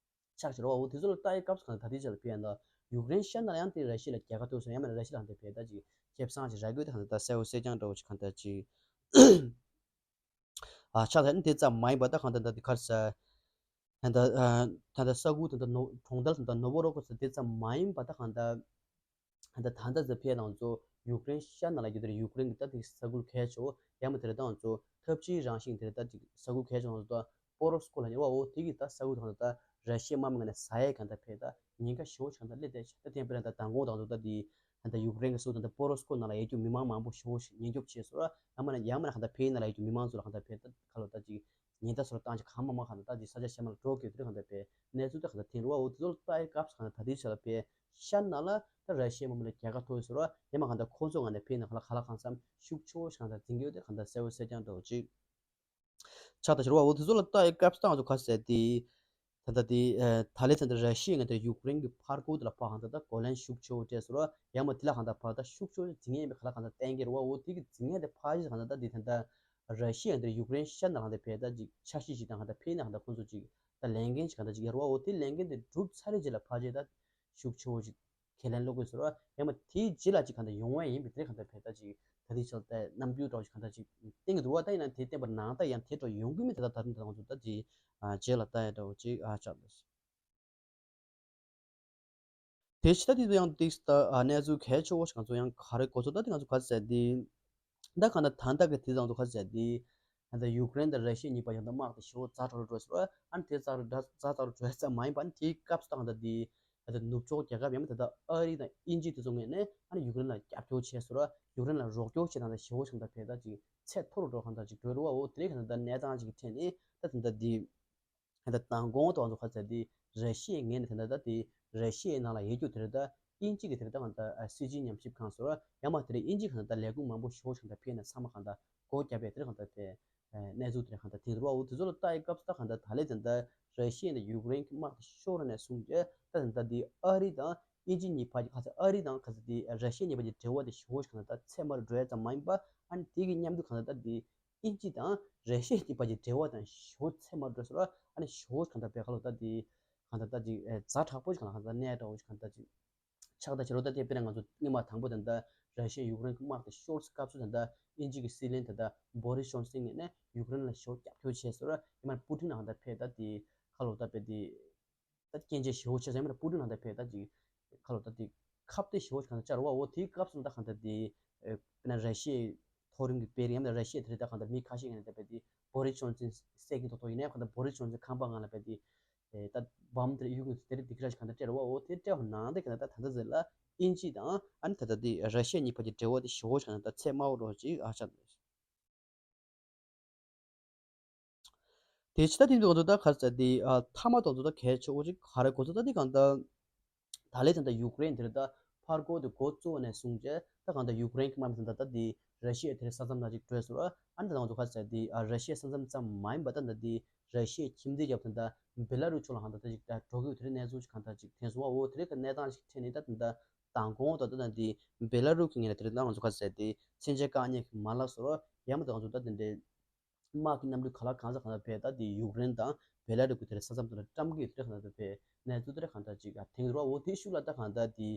ཆགས་ཀྱི་རེད་བ། འོ་དེ་ཚོ་ལ་ལྟ་ཡི་སྐབས་སུ་གང་ལྟར་ད་ལྟའི་ཆ་ལ་ཕེབས་ཡ་ད་ཡུཀ་རེན་ཤར་ནང་ལ་ཡང་དེ་ར་ཤི་ཡ་ལ་རྒྱལ་ཁ་ཐོབ་སོང་། ཡང་མ་ར་ཤི་ཡ་ལ་གང་ལྟར་ཕེབས་ད་ཅིག་ཁེ་བཟང་ཅིག་རག་གི་ཡོད་དེ་གང་ལྟར་ད་གསལ་བོ་གསལ་རྐྱང་འདྲ་བོ་ཅིག་གང་ལྟར་ཅིག་ཨ་ཆགས་ད་ནི་དེ་ཙམ་མ་ཡིན་པ་ད་གང་ལྟར་ད་དེ་གར་ས་ད་ལྟ་ཨ་ད་ལྟ་ས་ཁུལ་ད་ལྟ་ནོ་གྲོང་རྡལ་ད་ལྟ་ནོ་བོ་རོ་ཀོ་ས་དེ་ཙམ་མ་ཡིན་པ་ད་གང་ལྟར་ད་ད་ད་ཟེར་ཕེ་དང་ཚོ་ཡུཀ་རེན་ཤར་ནང་ལ་ཡོད་དེ་རེད། ཡུཀ་རེན་གྱི་ད་དེ་ས་ཁུལ་གལ་ཆེ་བོ་ཡང་མ་དེ་རེད། ད་ང་ཚོ་འཐབ་ཇུས་རང་བཞིན་དེ་རེད། ད་ཅིག་ས་ཁུལ་གལ་ཆེ་བོ་ད་པོ་རོ་སྐོ་ལ་ཉེ་བ་འོ་དེ་གི་ད་ས་ཁུལ་དང་ད་ར་ཤི་ཡའི་དམག་མི་ངོས་ནས་ཟ་ཡས་གང་ལྟར་ཕེ་ད་ཉེན་ཁ་ཞེ་བོ་ཅིག་གང་ལྟར་སླེབས་བསྡད་ཤག་ད་དེ་ཡང་དཔེར་ན་ད་མདང་དགོང་དང་ཚོ་ད་དེ་ད་ཡུཀ་རེན་གྱི་ས་ཁུལ་དང་ད་པོ་རོ་སྐོ་ནང་ལ་ཡོད་རྒྱུ་མི་མང་མང་པོ་ཞེ་བོ་ཞིག་ཉེན་སྐྱོབ་བྱས་སོང་ར། ཡང་མ་ན་ཡང་མ་ན་གང་ལྟར་ཕེ་ནང་ལ་ཡོད་རྒྱུ་མི་མང་ཚོ་ལ་གང་ལྟར་ཕེ་ད་ཁ་ལོ་ད་ཅིག་ཉེན་བརྡ་སོགས་བཏང་ཅིག་གང་མང་མང་གང་ལྟར་ད་ཅིག་ས་ཆ་གཞན་མ་ལ་འགྲོ་དགོས་དེ་གང་ལྟར་པས་གནས་ཚུལ་ད་གང་ལྟར་ཐོན་རུ་བ། འོ་དེ་ཚོ་ལ་ལྟ་ཡི་སྐབས་སུ་གང་ལྟར་ད་ལྟའི་ཆ་ལ་པས་ཤར་ནང་ལ་ད་ར་ཤི་ཡའི་དམག་མི་ལ་རྒྱལ་ཁ་ཐོབ་ཡོད་ཟེར་བ། ཡང་མ་གང་ལྟར་ཁོང་ཚོ་ངོས་ནས་ཕེ་ནང་གང་ལ་གང་ལ་གང་འཚམ་ཤུགས་ཆེ་བོ་ཞིག་གང་ལྟར་འཛིན་གྱི་ཡོད་དེ་གང་ལྟར་གསལ་བོ་གསལ་རྐྱང་འདྲ་བོ་ཅིག་ཆགས་ད་ཟེར་བ། འོ་དེ་ཚོ་ལ་ལྟ་ཡི་སྐབས་སུ་ད་ང་ཚོ་ག་ཟེར་དེ། ད་ལྟ་དེ་ད་ལན་ད་ལྟ་ར་ཤི་ཡ་ངོས་ནས་ཡུཀ་རེན་གྱི་ཕར་སྐོར་དེ་ལ་ཕར་གང་ལྟར་ད་གོ་ལན་ཤུགས་ཆེ་བོ་སྤྲད་ཟེར་བ། ཡང་མ་དེ་ལ་གང་ལྟར་ཕར་ད་ཤུགས་ཆེ་བོ་འཛིན་ཡས་མེད་ག་ལ་གང་ལྟར་བསྟན་གྱི་རེད་བ། འོ་དེ་གི་འཛིན་ཡས་དེ་ཕར་ཅིག་གང་ལྟར་ད་དེ་ད་ལྟ་ར་ཤི་ཡ་འདིར་ཡུཀ་རེན་ཤར་ནང་ལ་དེ་ཕེ་ད་ཅིག་འཆར་གཞི་ཞིག་དང་གང་ལྟར་ཕེ་ནས་གང་ལྟར་ཁོང་ཚོ་ཅིག་ད་ལས་འགན་ཞིག་གང་ལྟར་ཅིག་ཡོད་རེད་བ། འོ་དེ་ལས་འགན་དེ་གྲུབ་ཚར་རེད་ཅིག་ལ་ཕར་ཅིག་ད་ཤུགས་ཆེ་བོ་ཅིག་ཁས་ལེན་སློག་དགོས་ཟེར་བ། ཡང་མ་དེའི་རྗེས་ལ་ཅིག་གང་ལྟར་ཡོང་བ་ཡིན་པའི་དེ་གང་ལྟར་ཕེ་ད་ཅིག་ད་དེ་ཆ་ལ་ད་རྣམ་འགྱུར་འདྲ་བོ་ཞིག་གང་ལྟར་ཅིག་བསྟན་གྱི་འདུག་བ། ད་ཡིན་ན་དེ་བསྟན་པ་ནང་ད་ཡང་དེ་འདྲ་ཡོང་གི་མེད། ད་ད་ད་ད་ང་ཚོ་ད་ཅིག་རྗེས་ལ་ལྟ་ཡ་འདྲ་བོ་ཅིག་ཨ་ཆགས་འདུག་དེ་ཕྱི་ད་དེ་ཚོ་ཡང་ཏིག་ད་ཨ་གནས་ཚུལ་གལ་ཆེ་བོ་ཞིག་ང་ཚོ་ཡང་ག་རེ་གོ་ཚོད་ད་དེ་ང་ཚོ་ག་ཚོད་དེ་ད་གང་ལྟར་ད་ལྟ་གི་དེ་ཚོ་ང་ཚོ་ག་ཚོད་དེ་ད་ལྟ་ཡུཀ་རེན་དང་ར་ཤི་ཡ་གཉིས་བར་ཡང་ད་དམག་དེ་ཞེ་བོ་ཛ་དྲག་རུ་འགྲོ་ཟེར་བ། ཨ་ནི་དེ་ཛ་དྲག་ཛ་དྲག་རུ་འགྲོ་ཡ་ཙམ་མ་ཡིན་པ། ཨ་ནི་དེའི་སྐབས་སུ་ད་གང་ལྟར་དེ་ད་ལྟ་ནུབ་ཕྱོགས་རྒྱལ་ཁབ་ཡང་མིན་ད་ལྟ་ཨ་རི་དང་དབྱིན་ཇི་དེ་ཚོ་ངོས་ནས་ཨ་ནི་ཡུཀ་རེན་ལ་རྒྱབ་སྐྱོར་བྱས་ཟེར་བ། ཡུཀ་རེན་ལ་རོགས་སྐྱོར་བྱས་ད་ལྟ་ཞེ་བོ་ཞིག་ད་ཕེ་ད་ཅིག་ཚད་མཐོ་རུ་འགྲོ་གང་ལྟར་ཅིག་འགྲོ་རུ་བ། འོ་དེ་རིང་གང་ལྟར་ད་གནས་སྟངས་ཅིག་གི་ཐད་ནས་ད་ད་ལྟ་དེ། ད་ལྟ་མདང་དགོང་དུ་ང་ཚོ་ག་ཚོད་དེ་ར་ཤི་ཡའི་ངོས་ནས་ད་ལྟ་ད་དེ་ར་ཤི་ཡའི་ནང་ལ་ཡོད་རྒྱུ་དེ་རེད། ད་དབྱིན་ཇི་གི་དེ་རེད། ད་གང་ལྟར་ཨ་སྲིད་སྤྱི་ཉམས་ཞིབ་ཁང་ཟེར་བ། ཡང་མ་དེ་རིང་དབྱིན་ཇི་གང་ལྟར་ལས་ཁུངས་མང་པོ་ཞེ་བོ་ཞིག་གང་ལྟར་ཕེ་ནས་ཚང་མ་གང་ལྟར་སྒོ་བརྒྱབ་པའི་དེ་རེད། གང་ལྟར་དེ་ཨ་གནས་ཚུལ་དེ་རེད། གང་ལྟར་དེ་རེད་བ། འོ་དེ་ཚོ་ལ་ལྟ་ཡི་སྐབས་སུ་ད་གང་ལྟར་ད་ལན་ད་ལྟ་ར་ཤི་ཡ་ནས་ཡུཀ་རེན་གྱི་དམག་དེ་ཤོར་ནས་བཟུང་རྗེས་ད་ད་ལྟ་དེ་ཨ་རི་དང་དབྱིན་ཇི་གཉིས་བར་གྱི་ག་ཚོད་ཨ་རི་དང་ག་ཚོད་དེ་ར་ཤི་ཡ་གཉིས་བར་གྱི་འབྲེལ་བ་དེ་ཞེ་བོ་ཞིག་གང་ལྟར་ད་ཚད་མར་འགྲོ་ཡ་ཙམ་མ་ཡིན་པ། ཨ་ནི་དེ་གི་མཉམ་དུ་གང་ལྟར་ད་དེ། དབྱིན་ཇི་དང་ར་ཤི་ཡ་གཉིས་བར་གྱི་འབྲེལ་བ་དང་ཞེ་བོ་ཚད་མར་འགྲོ་ཟེར་བ། ཨ་ནི་ཞེ་བོ་གང་ལྟར་བས་ཁ་ལོ་ད་དེ་གང་ལྟར་ད་ཅིག་ཨེ་ཛ་དྲག་པོ་ཞིག་གང་ལྟར་གནས་འདྲ་བོ་ཞིག་གང་ལྟར་ཅིག་ཆགས་ད་ཕྱི་ལོ་ད་དེ་དཔེར་ན་ང་ཚོ་སྔོན་མ་དང་པོ་དེ་འདྲ་ར་ཤི་ཡ་ཡུཀ་རེན་གྱི་དམག་དེ་ཤོར་སའི་སྐབས་སུ་དེ་འདྲ་དབྱིན་ཇི་གི་སྲིད་བློན་དེ་འདྲ་བོ་རི་ཇོན་སན་ངོས་ནས་ཡུཀ་རེན་ལ་ཞེ་བོ་རྒྱབ་སྐྱོར་བྱས་ཟེར་བ། ཡང་མིན་པུ་ཏིན་ལ་གང་ལྟར་ཕེ་ད་དེ་ཁ་ལོ་ད་ཕེ་དེ། ད་སྐྱོན་ཆ་ཞེ་བོ་ཆེ་ཟེར་ཡང་མིན་པུ་ཏིན་ལ་གང་ལྟར་ཕེ་ད་ཅིག་ཁ་ལོ་ད་དེ་ཁ་གཏད་ཞེ་བོ་གང་ལྟར་བཅར་བ། འོ་དེའི་སྐབས་སུ་ད་གང་ལྟར་དེ་ཨེ་དཔེར་ན་ར་ཤི་ཡའི་མཐོ་རིམ་གྱི་དཔོན་རིགས་ཡང་ན་ར་ཤི་ཡའི་དེ་རིང་ད་གང་ལྟར་མི་ཁ་ཤས་ཀྱིས་ད་དཔེ་དེ་བོ་རི་ཇོན་སན་བསད་ཀྱི་ཐོག་ཐོག་ཡིན་ནའི་གང་ལྟར་བོ་རི་ཇོན་སན་ཁང་པ་ནང་ལ་དཔེ་དེ་ཨེ་ད་བམ་དེ་གཡུག་གི་དེ་རིང་དེ་ག་ར་ཞིག་གང་ལྟར་སྤྲད་རེད་བ། འོ་དེ་སྤྲད་པ་ནང་དེ་གང་ལྟར་ད་ད་ལྟ་ཟེར་ལ་དབྱིན་ཇི་དང་ཨ་ནི་ད་ལྟ་དེ་ར་ཤི་ཡ་གཉིས་བར་གྱི་འབྲེལ་བ་དེ་ཞེ་བོ་ཞིག་གང་ལྟར་ཚད་དམའ་བོ་འགྲོ་ཅིག་ཨ་ཆགས་འདུག་དེ་ཕྱི་ད་དེ་འདུག་ང་ཚོ་ད་ག་རེ་ཟེར་དེ་ཨ་མཐའ་མ་དང་ཚོ་ད་གལ་ཆེ་བོ་ཅིག་ག་རེ་གོ་ཚོད་ད་དེ་གང་ལྟར་ད་ལན་ད་ལྟ་ཡུཀ་རེན་དེར་ད་ཕར་རྒོལ་དེ་འགོ་བཙུགས་ནས་བཟུང་རྗེས་ད་གང་ལྟར་ཡུཀ་རེན་གྱི་དམག་མི་ད་ལྟ་དེ་ར་ཤི་ཡ་དེར་ས་མཚམས་ནང་ཅིག་བྲོས་སོང་། ཨ་ནི་ད་ང་ཚོ་ག་རེ་ཟེར་དེ་ཨ་ར་ཤི་ཡ་ས་མཚམས་ཙམ་མ་ཡིན་པ་ད་ད་དེ་ར་ཤི་ཡའི་ཁྱིམ་མཚེས་རྒྱབ་ད་ལྟ་བེ་ལ་རུ་ཕྱོགས་ལ་གང་ལྟར་ད་ཅིག་ད་འགྲོ་གི་ཡོད་དེ་རིང་གནས་ཚུལ་ཅིག་གང་ལྟར་ཅིག་ཐོན་སོང་བ། འོ་དེ་རིང་གི་གནས་སྟངས་ཅིག་ཐོན་ནས་ད་ད་ལྟ་མདང་དགོང་དང་ད་ལྟ་དེ་བེ་ལ་རུ་གི་ངོས་ལ་དེ་རིང་ད་ང་ཚོ་ག་རེ་ཟེར་དེ་མཚོན་ཆ་བཀག་ཉར་གྱི་མ་ལག་སོགས་ཡང་མ་ད་ང་ཚོ་ད་དེ་འདྲའི་དམག་གི་གནམ་གྲུ་ག་ལ་གང་ས་གང་ལ་བས་ད་དེ་ཡུཀ་རེན་དང་བེ་ལ་རུ་གི་དེར་ས་མཚམས་དེ་ལ་བཀྲམ་གི་ཡོད་དེ་གང་ལྟར་བས་གནས་ཚུལ་དེ་གང་ལྟར་ཅིག་ཐེངས་རོ། འོ་དེ་ཤུགས་ལ་ད་གང་ལྟར་དེ་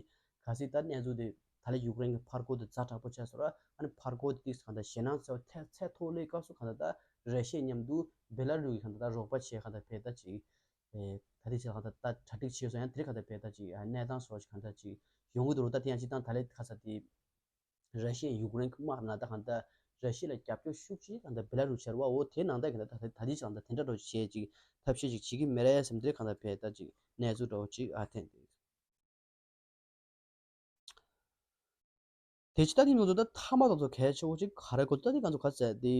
ག་སྲིད་ད་གནས་ཚུལ་དེ་ད་ལས་ཡུཀ་རེན་གྱི་ཕར་རྒོལ་དེ་ཛ་དྲག་པོ་ཆགས་སོང་། ཨ་ནི་ཕར་རྒོལ་དེ་ཏིག་གང་ལྟར་ཞེད་སྣང་ཚ་བོ་ཚད་ཚད་མཐོ་སླེབས་སྐབས་སུ་གང་ལྟར་ད་ར་ཤི་ཡ་མཉམ་དུ་བེ་ལ་རུ་གི་གང་ལྟར་ད་རོགས་པ་བྱས་གང་ལྟར་བས་ད་ཅིག་ད་དེ་ཆེ་གང་ལྟར་ད་གྲ་སྒྲིག་བྱས་སོང་། ཡང་དེ་རིང་གང་ལྟར་བས་ད་ཅིག་གནས་སྟངས་སོགས་ཀྱི་གང་ལྟར་ཅིག་ཡོང་གི་འདུག་རོ། ད་དེ་ཡང་སྤྱིར་བཏང་ད་ལས་ག་ས་དེ། ར་ཤི་ཡ་ཡུཀ་རེན་གྱི་དམག་ནང་ད་གང་ལྟར་ར་ཤི་ཡ་ལ་རྒྱབ་སྐྱོར་ཤུགས་ཆེ་གང་ལྟར་བེ་ལ་རུ་ཤར་བ། འོ་དེ་ནང་ད་གང་ལྟར་ད་ད་དེ་ཅང་ད་དེ་འདྲ་འགྲོ་བྱེད་ཅིག་ཐབས་ཤེས་ཅིག་བྱེད་ཀྱི་མེད་རེད་བསམ་དེ་གང་ལྟར་བས་ད་ཅིག་གནས་ཚུལ་འདྲ་བོ་ཅིག་ཨ་ཐེན་འདུག་དེ་ཕྱི་ད་དེ་ང་ཚོ་ད་མཐའ་མ་ད་ཚོ་གལ་ཆེ་བོ་ཅིག་ག་རེ་གོ་ད་དེ་ང་ཚོ་ག་ཟེར་དེ་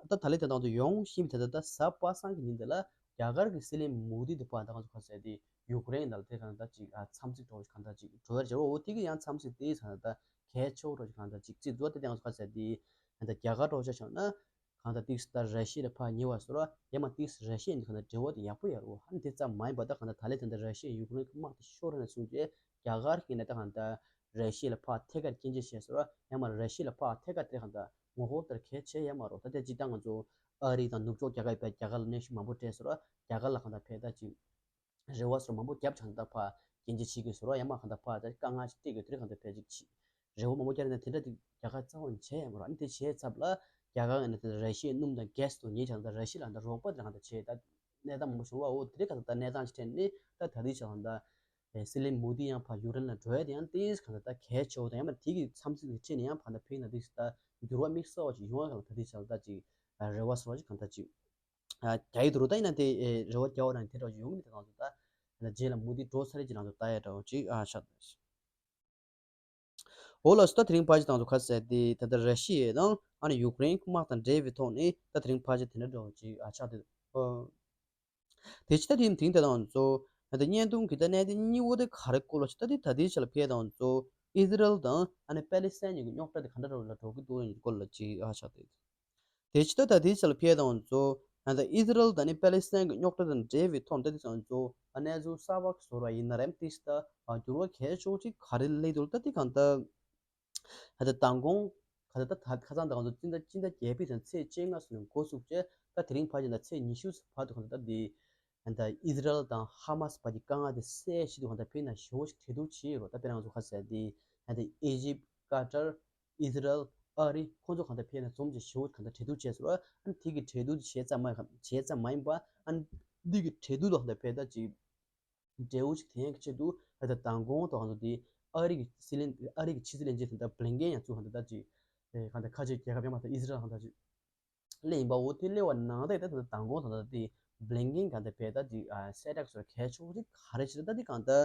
ད་ད་ལས་དེ་ད་ང་ཚོ་ཡོང་བཞིན་པའི་དེ་ད་ད་གཟའ་པ་སངས་ཀྱི་ཉིན་དེ་ལ་རྒྱ་གར་གྱི་སྲིད་བློན་མོ་དི་དེ་ཕར་ད་ང་ཚོ་ག་ཟེར་དེ་ཡུཀ་རེན་ནང་ལ་དེ་གང་ལྟར་ཅིག་ཨ་འཚམས་གཟིགས་འགྲོ་བ་ཞིག་གང་ལྟར་ཅིག་འགྲོ་བར་བྱ་བ། འོ་དེ་གི་ཡང་འཚམས་གཟིགས་དེ་ཚང་ད་གལ་ཆེ་བོ་འགྲོ་ཞིག་གང་ལྟར་ཅིག་རྩིས་འདུག་ད་དེ་ང་ཚོ་ག་ཟེར་དེ་ད་རྒྱ་གར་འགྲོ་བྱ་བྱུང་ན། གང་ལྟར་ཏིག་ཙམ་ད་ར་ཤི་ཡ་ལ་ཕར་ཉེ་བ་བཟོ་ར་ཡ་མ་ཏིག་ཙམ་ར་ཤི་ཡ་འདི་གང་ལྟར་འབྲེལ་བ་དེ་ཡག་པོ་ཡོད་རེད། ཨ་ནི་དེ་ཙམ་མ་ཡིན་པ་ད་གང་ལྟར་ད་ལན་ད་ལྟ་ར་ཤི་ཡ་ཡུཀ་རེན་གྱི་དམག་དེ་ཤོར་ནས་བཟུང་རྗེས་རྒྱ་གར་གྱིས་ནས་ད་གང་ལྟར་ར་ཤི་ཡ་ལ་ཕར་ཐད་ཀར་སྐྱོན་བརྗོད་བྱས་བཟོ་ར་ཡ་མ་ར་ཤི་ཡ་ལ་ཕར་ཐད་ཀར་དེ་གང་ལྟར་ངོ་རྒོལ་དེར་གལ་ཆེ་ཡ་མ་རེད། ད་དེ་སྤྱིར་བཏང་ང་ཚོ་ཨ་རི་དང་ནུབ་ཕྱོགས་རྒྱ་གར་ཡོད་པའི་རྒྱ་གར་ལ་གནོན་ཤུགས་མང་པོ་སྤྲད་བཟོ་ར་རྒྱ་གར་ལ་གང་ལྟར་ཕར་ད་ཅིག་རེ་བ་སོགས་མང་པོ་བརྒྱབ་བྱས་ད་ཕར་སྐྱོན་བརྗོད་བྱེད་དགོས་སོ་ར་ཡ་མ་གང་ལྟར་ཕར་ད་དཀའ་ངལ་ཞིག་སྤྲད་དགོས་དེ་རིང་གང་ལྟར་ཕལ་ཆེར་ཅིག་རེ་བ་མང་པོ་བརྒྱབ་ན་དེ་འདྲ་དེ་རྒྱ་གར་རྩ་བ་ནས་བྱས་ཡ་མ་རེད། ཨ་ནི་དེ་བྱས་ཚབ་ལ་རྒྱ་གར་ཡིན་ན་དེ་ར་ཤི་ཡའི་སྣུམ་དང་གྷེ་སི་དེ་ཉོས་བྱས་ད་ར་ཤི་ཡ་ལ་གང་ལྟར་རོགས་པ་དེ་གང་ལྟར་བྱས་ད་གནས་སྟངས་མང་པོ་བྱུང་བ། འོ་དེ་རིང་གང་ལྟར་ད་གནས་སྟངས་ཅིག་འཕྲད་ནས་ད་ད་ལྟའི་ཆ་གང་ལྟར་སྲིད་བློན་མོ་དི་ཡང་ཕར་ཡུཀ་རེན་ལ་འགྲོ་ཡ་དེ་ཡང་ཏིག་ཙམ་གང་ལྟར་ད་གལ་ཆེ་བོ་དང་ཡང་མ་དེ་གི་འཚམས་གཟིགས་དེ་འཕྲད་ནས་ཡང་ཕར་ད་ཕེབས་ན་ཏིག་ཙམ་ད་འགྱུར་བ་དམིགས་བསལ་བ་ཅིག་ཡོང་བ་གང་ལྟར་ད་ལྟའི་ཆ་གང་ལྟར་ཅིག་རེ་བ་སོགས་ཅིག་གང་ལྟར་ཅིག་རྒྱ་ཡིག་ཏུ་རུ་ད་ཡིན་ན་དེ་རེ་བ་རྒྱག་པ་རང་དེ་འདྲ་ཡོང་གི་མེད་དེ་ང་ཚོ་ད་རྗེས་ལ་མུ་མཐུད་འགྲོ་ཚར་རེད་ཅེས་ང་ཚོ་ལྟ་ཡ་འདྲ་བོ་ཅིག་ཨ་ཆགས་འདུག་འོ་ལགས་སོ། ད་དེ་རིང་ཕལ་ཆེར་ང་ཚོ་ག་ཟེར་དེ་ད་ལྟ་ར་ཤི་ཡ་དང་ཨ་ནི་ཡུཀ་རེན་དམག་དང་འབྲེལ་བའི་ཐོག་ནས་ད་དེ་རིང་ཕལ་ཆེར་དེ་འདྲ་འདྲ་བོ་ཅིག་ཨ་ཆགས་འདུག་ཨོ། དེ་ཕྱི་ད་དེ་དེང་དེ་དང་ང་ཚོ་ད་ལྟ་བརྙན་ཐུང་གི་ད་གནད་དོན་གཉིས་པོ་དེ་ག་རེ་སྐོར་ལ་ཅིག་ད་དེ་ད་ལྟའི་ཆ་ལ་ཕལ་ཆེར་ང་ཚོ་ཨི་ཟི་རལ་དང་ཨ་ནི་པེ་ལི་སི་ཐན་གཉིས་ཀྱི་རྙོག་དྲ་དེ་ག་འདྲ་འདྲ་བོ་ལ་འགྲོ་གི་འདུག་ཡིན་སྐོར་ལ་ཅིག་ཨ་ཆགས་འདུག་དེ་ཕྱི་ད་ད་ལྟའི་ཆ་ལ་ཕལ་ཆེར་ང་ཚོ་ད་ལྟ་ཨི་ཟི་རལ་དང་ནི་པེ་ལི་སི་ཐན་གྱི་རྙོག་དྲ་དང་འབྲེལ་བའི་ཐོག་ད་ལྟའི་ཆ་ང་ཚོ་གནས་ཚུལ་གསར་པ་བཟོ་ར་ཡིན་ན་རེམ་ཏིག་ཙམ་ད་འགྱུར་བ་གལ་ཆེ་བོ་ཅིག་ག་རེ་སླེབས་འདུག་ད་ལྟའི་གང་ལྟར་ད་ལྟ་མདང་དགོང་ག་ད་ད་ཁ་སང་ད་ང་ཚོ་སྤྱི་ཟླ་སྤྱི་ཟླ་བརྒྱད་པའི་ཚེས་ཚེས་བཅོ་ལྔ་སོང་ནས་འགོ་བཙུགས་རྗེས་ད་དེ་རིང་ཕལ་ཆེར་ད་ཚེས་ཉི་ཤུ་བར་དུ་གང་ལྟར་ད་དེ་ད་ལྟ་ཨི་ཟི་རལ་དང་ཧ་མ་སི་བར་གྱི་དཀའ་ངལ་དེ་སེལ་ཆེད་དུ་གང་ལྟར་ཕེབས་ན་ཞེ་བོ་ཞིག་གྲོས་བསྡུར་བྱས་ཡོད་རེད། ད་དཔེར་ན་ང་ཚོ་ག་ཟེར་དེ་ད་ལྟ་ཨི་ཇིབ། ཀ་ཏར། ཨི་ཟི་རལ། ཨ་རི་ཁོང་ཚོ་གང་ལྟར་ཕེབས་ན་འཛོམས་ཀྱི་ཞེ་བོ་གང་ལྟར་གྲོས་བསྡུར་བྱས་སོང་། ཨ་ནི་དེ་གི་གྲོས་བསྡུར་བྱས་ཙམ་མ་བྱས་ཙམ་མ་ཡིན་པ་ཨ་ནི་འདི་གི་གྲོས་བསྡུར་ལ་གང་ལྟར་ཕེབས་ད་ཅིག་འབྲས་བུ་ཞིག་ཐོན་ཡག་གི་ཆེད་དུ་ད་ལྟ་མདང་དགོང་དང་གང་ལྟར་དེ་ཨ་རི་གི་སྲིད་བློན་ཨ་རི་གི་ཕྱི་སྲིད་བློན་ཆེན་ད་ལྟ་བྷི་ལིན་ཀེན་ཡང་ཚུར་གང་ལྟར་ད་ཅིག་གང་ལྟར་ཁ་ཆེ་རྒྱལ་ཁབ་ཡང་མ་ད་ཨི་ཟི་རལ་གང་ལྟར་ཅིག་སླེབས་ཡིན་པ། འོ་དེ་སླེབས་པ་ནང་ལྟར་ད་ལྟ་མདང་དགོང་དང་ད་ལྟ་དེ་བྷི་ལིན་ཀེན་གང་ལྟར་ཕེབས་ད་ཅིག་གསལ་བསྒྲགས་སོགས་གལ་ཆེ་བོ་ཅིག་ག་རེ་བྱས་ད་ད་དེ་གང་ལྟར་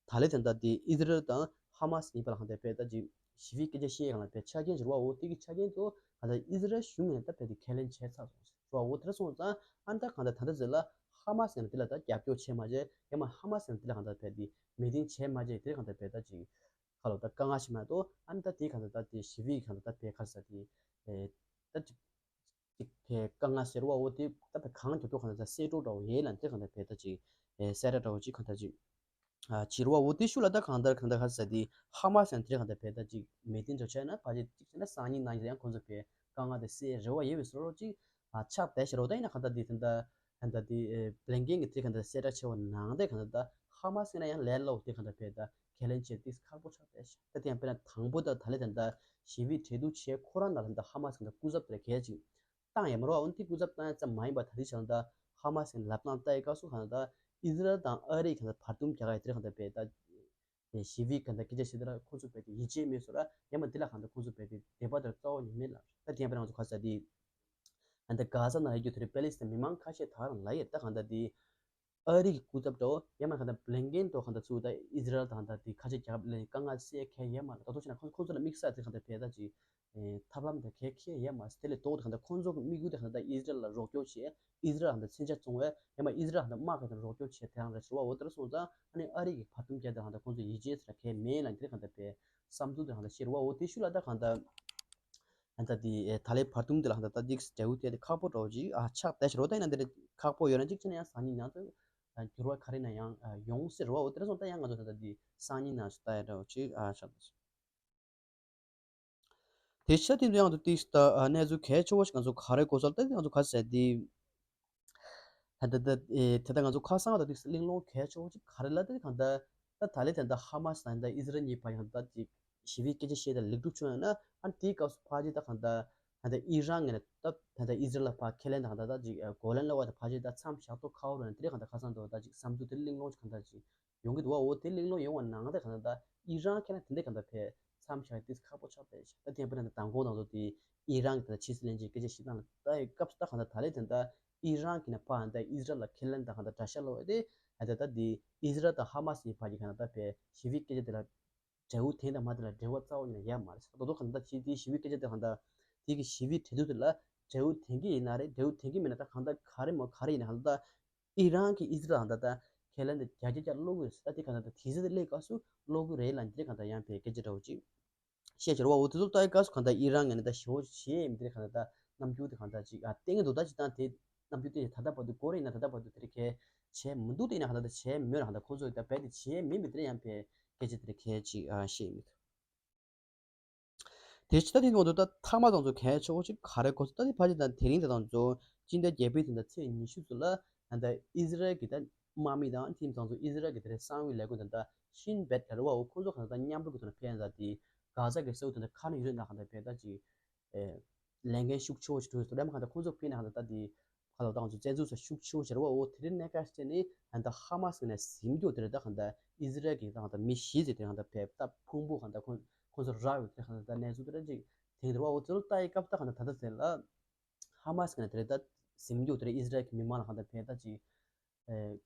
ད་ལྟའི་ད་ལྟ་དེ་ཨི་ཟི་རལ་དང་ཧ་མ་སི་གཉིས་བར་ལ་གང་ལྟར་ཕེབས་ད་ཅིག་ཞི་བའི་སྐད་ཆ་བཤད་གང་ལ་ཕེབས་ཆ་རྐྱེན་ཟེར་བ། འོ་དེ་གི་ཆ་རྐྱེན་ཚོ་གང་ལྟར་ཨི་ཟི་རལ་གཞུང་ནས་ད་ཕེབས་དེ་ཁས་ལེན་བྱས་ཚར་སོང་ཟེར་བ། འོ་དེ་འདྲ་སོང་ཙང་ཨ་ནི་ད་གང་ལྟར་ད་ལྟ་ཟེར་ལ་ཧ་མ་སི་ཡང་དེ་ལ་ད་རྒྱབ་སྐྱོར་བྱས་མ་བྱས་ཡང་མ་ཧ་མ་སི་ཡང་དེ་ལ་གང་ལྟར་ཕེབས་དེ་མོས་མཐུན་བྱས་མ་བྱས་དེ་གང་ལྟར་ཕེབས་ད་ཅིག་ཁ་ལོ་ད་དཀའ་ངལ་ཞིག་མ་གཏོགས་ཨ་ནི་ད་དེ་གང་ལྟར་ད་དེ་ཞི་བའི་གང་ལྟར་ད་ཕེབས་ཁ་ས་དེ་ད་ཅིག་ཅིག་ཕེ་དཀའ་ངལ་ཟེར་བ། འོ་དེ་ད་ཕེ་གང་མགྱོགས་མགྱོགས་གང་ལྟར་ད་སེལ་འགྲོ་འདྲ་བོ་ཡས་ལ་དེ་གང་ལྟར་ཕེ་ད་ཅིག་ཨེ་སེ་ར་འདྲ་བོ་ཅིག་གང་ལྟར་ཅིག་ཨ་བྱེད་རོགས། འོ་དེ་ཤུགས་ལ་ད་གང་ལྟར་གང་ལྟར་ག་ཟེར་དེ་ཧ་མ་སི་ཡང་དེ་གང་ལྟར་ཕེ་ད་ཅིག་མོས་མཐུན་འདྲ་བྱས་ན་ཕལ་ཆེར་ཅིག་བྱས་ན་སང་ཉིན་གནངས་ཉིན་ཡང་ཁོང་ཚོ་ཕེ་དཀའ་ངལ་དེ་སེལ་རེ་བ་ཡོད་པའི་བཟོ་འདྲ་ཅིག་ཨ་ཆགས་བསྡད་ཤག་རོགས། ད་ཡིན་ན་གང་ལྟར་དེ་ད་ད་ད་དེ་ཨེ་བྷི་ལིན་ཀེན་གྱིས་དེ་གང་ལྟར་གསལ་བསྒྲགས་བྱས་པ་ནང་བཞིན་གང་ལྟར་ད་ཧ་མ་སི་ཡིན་ན་ཡང་ལས་སླ་བོ་དེ་གང་ལྟར་ཕེ་ད་ཁས་ལེན་བྱེད་དེ་ཁག་པོ་ཆགས་བསྡད་ཤག་ད་དེ་ཡང་དཔེར་ན་དང་པོ་ད་ད་ལས་ད་ད་ཞི་བའི་གྲོས་བསྡུར་བྱས་ཁོ་རང་ནང་ལ་ད་ཧ་མ་སི་གང་ལྟར་སྐུ་ཚབ་དེ་གལ་ཆེ་བཏང་ཡ་མ་རེད་བ། འོན་ཏེ་སྐུ་ཚབ་བཏང་ཡ་ཙམ་མ་ཡིན་པ་ད་ལྟའི་ཆ་ལ་ད་ཧ་མ་སི་ལབ་སྟངས་ལྟ་ཡི་སྐབས་སུ་གང་ལྟར་ཨི་ཟི་རལ་དང་ཨ་རི་གང་ལྟར་བར་འདུམ་རྒྱག་ཡ་དེ་གང་ལྟར་ཕེ་ད་ཞི་བའི་གང་ལྟར་སྐད་ཆ་བཤད་དེ་ལ་ཁོ་ཚོ་ཕེ་དེ་ཡིད་ཆེས་མེད་བཟོ་ར་ཡང་མ་དེ་ལ་གང་ལྟར་ཁོ་ཚོ་ཕེ་དེ་དད་པ་དེ་རྩ་བ་ནས་མེད་ལ། ད་དེ་ཡང་དཔེར་ན་ང་ཚོ་ག་ཟེར་དེ་ད་ག་ཟ་ན་ཡོད་རྒྱུ་དེ་རེད། པེ་ལི་སི་ཐན་མི་མང་ཁ་ཤས་ད་རང་ལ་ཡོད། ད་གང་ལྟར་དེ་ཨ་རི་གི་སྐུ་ཚབ་འདྲ་བོ་ཡང་མ་གང་ལྟར་བྷི་ལིན་ཀེན་འདྲ་བོ་གང་ལྟར་ཚུར་ད་ཨི་ཟི་རལ་དང་ད་དེ་ཁ་ཆེ་རྒྱལ་ཁབ་ལ་དཀའ་ངལ་སེལ་མཁན་ཡོད་མ་རེད། ད་དུང་བྱས་ན་ཁོ་ཁོ་ཚོ་ལ་དམིགས་བསལ་དེ་གང་ལྟར་ཕེ་ད་ཅིག་ཐབས་ལམ་དང་གལ་ཁེ་ཡོད་མ་རེད། དེ་ལས་ལྡོག་སྟེ་གང་ལྟར་ཁོང་ཚོ་གི་དམིགས་ཡུལ་དེ་གང་ལྟར་ཨི་ཟི་རལ་ལ་རོགས་སྐྱོར་བྱེད། ཨི་ཟི་རལ་གང་ལྟར་མཚོན་ཆ་བཙོང་བས་ཡང་མ་ཨི་ཟི་རལ་གང་ལྟར་དམག་གང་ལྟར་རོགས་སྐྱོར་བྱེད་དེ་རང་རེད་ཟེར་བ། འོ་དེ་འདྲ་སོང་ཙང་ཨ་ནི་ཨ་རི་གི་བར་འདུམ་རྒྱག་དེ་གང་ལྟར་ཁོང་ཚོ་ཡིད་ཆེས་ཟེར་གང་མེད་ལ་དེ་གང་ལྟར་ཕེ་བསམ་ཚུལ་དེ་གང་ལྟར་བཤད་རེད་བ། འོ་དེ་ཤུགས་ལ་ད་གང་ལྟར་གང་ལྟར་དེ་ད་ལས་བར་འདུམ་དེ་ལ་གང་ལྟར་ད་འདི་འབྲས་བུ་དེ་དེ་ཁག་པོ་འདྲ་བོ་ཅིག་ཨ་ཆགས་བསྡད་ཤག་རོགས། ད་ཡིན་ན་འདི་འདྲ་ཁག་པོ་ཡོད་ན་ཅིག་བྱས་ན་ཡང་སང་ཉིན་ཡང་ད་འགྱུར་བ་ག་རེ་ཡིན་ན་ཡང་ཡོང་སྲིད་རེད་བ། འོ་དེ་འདྲ་སོང་ཙང་ད་ཡང་ང་ཚོ་ད་ལྟ་འདི་སང་ཉིན་ནང་ཞིག་ལྟ་ཡ་འདྲ་བོ་ཅིག་ཨ་ཆགས་བསྡད་ཤག་དེ་ཕྱིར་དེ་ཚོ་ཡང་དུ་ཏིག་ད་གནས་ཚུལ་གལ་ཆེ་བོ་ཞིག་ང་ཚོ་ག་རེ་གོ་ས་ལ་ད་ང་ཚོ་ག་ཟེར་དེ། ད་ད་ད་ཨེ་ད་ད་ང་ཚོ་ཁ་སང་ད་ཏིག་གླེང་སློང་གལ་ཆེ་བོ་ཞིག་ག་རེ་ལ་ད་གང་ད་ད་ད་ལས་ད་ད་ཧ་མ་སི་དང་ད་ཨི་ཟི་རལ་གཉིས་བར་ཡང་ད་ཅིག་ཞི་བའི་སྐད་ཆ་བཤད་ད་ལེགས་གྲུབ་བྱུང་ཡང་ན་ཨ་དེའི་སྐབས་སུ་ཕལ་ཆེར་ད་གང་ད་ད་ད་ཨི་རན་ངོས་ནས་ད་ད་ད་ཨི་ཟི་རལ་ལ་ཕར་ཁས་ལེན་དང་ད་ད་ཅིག་གོ་ལན་སློག་པ་ད་ཕལ་ཆེར་ད་མཚམས་བཞག་ཐོག་ཁ་བོ་རུ་ནས་དེ་རིང་གང་ད་ཁ་སང་ད་ད་ཅིག་བསམ་ཚུལ་དེ་གླེང་སློང་ཞིག་གང་ད་ཅིག་ཡོང་གི་འདུག་བ། འོ་དེ་གླེང་སློང་ཡོང་བ་ནང་ད་གང་ལྟར་ད་ཨི་རན་ཁྱེད་རང་དེ་འདྲ་གང་ལྟར་ཕེ་མཚམས་བཞག་དེ་ཁག་པོ་ཆགས་བསྡད་ཤག་ད་དེ་ཡང་དཔེར་ན་མདང་དགོང་ནང་དུ་དེ་ཨི་རན་གྱི་ད་ཕྱི་སྲིད་བློན་ཆེན་སྐད་ཆ་བཤད་སྟངས་ལ་ལྟ་ཡི་སྐབས་སུ་ད་གང་ལྟར་ད་ལས་དེ་ད་ཨི་རན་གྱི་ནས་ཕར་ད་ཨི་ཟི་རལ་ལ་ཁས་ལེན་དང་གང་ལྟར་དགྲ་ཤ་སློག་ཡ་དེ་ད་ད་དེ་ཨི་ཟི་རལ་དང་ཧ་མ་སི་བར་གྱི་གང་ལྟར་ད་ཕེ་ཞི་བའི་སྐད་ཆ་དེ་ལ་འབྲས་བུ་དེ་དང་མ་དེ་ལ་འབྲེལ་བ་རྩ་བ་ནས་ཡོད་མ་རེད། ད་དུང་གང་ལྟར་ཕྱི་དེ་ཞི་བའི་སྐད་ཆ་དེ་གང་ལྟར་དེ་གི་ཞི་བའི་གྲོས་བསྡུར་དེ་ལ་འབྲས་བུ་ཐོན་གྱི་ཡིན་ན་རེད། འབྲས་བུ་ཐོན་གྱི་མིན་ན་ད་གང་ལྟར་ག་རེ་མོ་ག་རེ་ཡིན་ན་གང་ལྟར་ད། ཨི་རན་གྱིས་ཨི་ཟི་རལ་ལ་ད་ལྟ་ཁས་ལེན་དེ་བརྒྱ་ཆ་བརྒྱ་སློག་གི་རེད་ཟེར། ད་དེ་གང་ལྟར་ད་དེ་ཟེར་དེ་སླེབས་སྐབས་སུ་སློག་གི་རེད་ལབ་འདི་གང་ལྟར་ཡང་ཕེ་སྐད་ཆ་འདྲ་བོ་ཅིག་བཤད་ཀྱི་རེད་བ། འོ་དེ་ཚོ་ལྟ་ཡི་སྐབས་སུ་གང་ལྟར་ཨི་རན་ངོས་ནས་ད་ཞེ་པོ་ཞེ་ཡིན་འདི་གང་ལྟར་ད་ རྣམ་འགྱུར་དེ་གང་ལྟར་ཅིག་ཨ་བསྟན་གྱི་འདུག་ད་ཅིག་ད་དེ་རྣམ་འགྱུར་དེ་ད་ལྟ་བར་དུ་གོ་རེ་ཡིན་ན་ད་ལྟ་བར་དུ་དེ་རིགས་གལ་བྱས་མི་འདུག་དེ་ཡིན་ན་གང་ལྟར་ད་བྱས་མོད་ལ་གང་ལྟར་ཁོང་ཚོ་ད་རྦད་དེ་བྱས་མིན་པའི་དེ་རིགས་ཡང་ཕལ་སྐད་ཆ་དེ་རིགས་གལ་ཅིག་ཨ་བཤད་ཡིན་མི་འདུག་དེ་ཕྱི་ད་དེ་ནང་དུ་ད་ཐ་མ་དང་ཚོ་གལ་ཆེ་བོ་ཅིག་ག་རེ་གོ་ད་དེ་ཕ་ཅིག་དང་དེ་རིང་དེ་དང་ཚོ་སྤྱི་ཟླ་བརྒྱད་པའི་དེ་འདྲ་ཚེས་ཉི་ཤུ་ཚོ་ལ་ད་ལྟ་ཨི་ཟི་རལ་གྱི་ད་དམག་མི་དང་དེ་དང་ཚོ་ཨི་ཟི་རལ་གྱི་དེ་རེད་གསང་བའི་ལས་ཁུངས་དེ་འདྲ་ཤིན་བེད་ལ་རུ་བའོ་ཁོང་ཚོ་གང་ད་མཉམ་རུབ་ཀྱི་ཐོག་ནས་ཕན་ད་དེ་གྷ་ཛ་གི་ས་ཁུལ་དེ་འདྲ་ཁ་ནས་ཡུན་རིང་ད་གང་ད་ཕན་ད་ཅིག་ལས་འགན་ཤུགས་ཆེ་བོ་ཞིག་བསྒྲུབས་ཡོད་དེ་མ་གང་ད་ཁོང་ཚོ་ཕན་ན་གང་ད་ད་དེ། ཁ་ལོ་དང་ཚོ་བཙན་འཛུལ་ས་ཤུགས་ཆེ་བོ་ཞེ་བ་འོ་དེ་རིང་གནས་ཀ་སྤྱད་ནས་ད་ལྟ་ཧ་མ་སི་ནས་ཟིན་རྒྱུ་དེ་རེད། ད་གང་ལྟར་ཨི་ཟི་རལ་གྱི་ད་གང་ལྟར་མི་བཞི་ཟེར་དེ་རེད། གང་ལྟར་བེད་ད་ཕུང་པོ་གང་ལྟར་ཁོང་ཁོང་ཚོ་རག་ཡོད་དེ་རེད། གང་ལྟར་ད་གནས་ཚུལ་དེ་རེད་ཅིག་དེང་དེ་རེད་བ། འོ་དེ་ལོ་ལྟ་ཡི་སྐབས་ད་གང་ལྟར་ད་ལྟ་དེ་ལ་ཧ་མ་སི་ནས་དེ་རེད་ད་ཟིན་རྒྱུ་དེ་རེད། ཨི་ཟི་རལ་གྱི་མི་མང་ལ་གང་ལྟར་བེད་ད་ཅིག་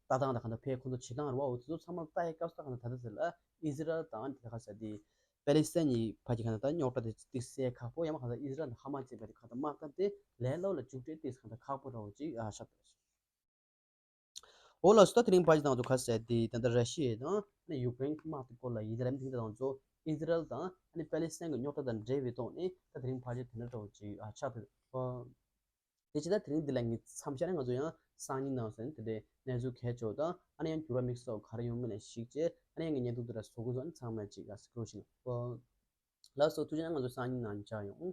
ལྟ་སྟངས་དང་གང་ལྟར་བེད་ཁོང་ཚོ་བྱེད་སྟངས་རེད་བ། འོ་དེ་ཚོ་ཚང་མ་ལྟ་ཡི་སྐབས་ད་གང་ལྟར་ད་ལྟ་དེ་ལ་ཨི་ཟི་རལ་དང་དེ་ག་ས་དེ། པེ་ལི་སི་ཐན་གྱི་ཕ་གི་གང་ལྟར་རྙོག་དྲ་དེ་ཏིག་སེ་ཁག་པོ་ཡང་མ་གང་ལྟར་ཨི་ཟི་རལ་དང་ཧ་མ་ཅེས་པ་དེ་གང་ལྟར་དམག་འཐབ་དེ་ལས་སླ་པོ་ལ་མཇུག་སྒྲིལ་ཏིག་གང་ལྟར་ཁག་པོ་རེད་ཅིག་ཨ་ཤ་དེ་རེད། འོ་ལགས་སོ། ད་དེ་རིང་ཕ་གི་དང་ཚོ་ཁ་གསལ་དེ་ད་ལྟ་ར་ཤི་ཡ་དང་ཨ་ནི་ཡུཀ་རེན་དམག་དེ་སྐོར་ལ་ཡིན། དེ་རིང་དེང་དེ་དང་ཚོ་ཨི་ཟི་རལ་དང་ཨ་ནི་པེ་ལི་སི་ཐན་གྱི་རྙོག་དྲ་དང་འབྲེལ་བའི་ཐོག་ནས་ད་དེ་རིང་ཕ་གི་དེ་འདྲ་འདྲ་བོ་ཅིག་ཨ་ཆགས་ཐུབ། དེ་ཇི་ལྟར་དེ་རིང་འདི་ལ་ངས་མཚམས་བཞག་ནས་ང་ཚོ་ཡང་སང་ཉིན་ནང་སོན་དེ་འདྲའི་གནས་ཚུལ་གལ་ཆེ་བ་དང་ཨ་ནི་ཡང་འགྱུར་བ་དམིགས་བསལ་ག་རེ་ཡོང་མིན་ལ་གཞིགས་བྱས་ཨ་ནི་ཡང་ངས་བརྙན་ཐུང་འདི་ལ་བཟོ་དགོས་སོང་། ཨ་ནི་ཚང་མས་ཅིག་ཨ་སྐུ་ཞིག་ལགས་སོ། ཐུགས་རྗེ་གནང་། ང་ཚོ་སང་ཉིན་ནང་མཇལ་ཡོང་།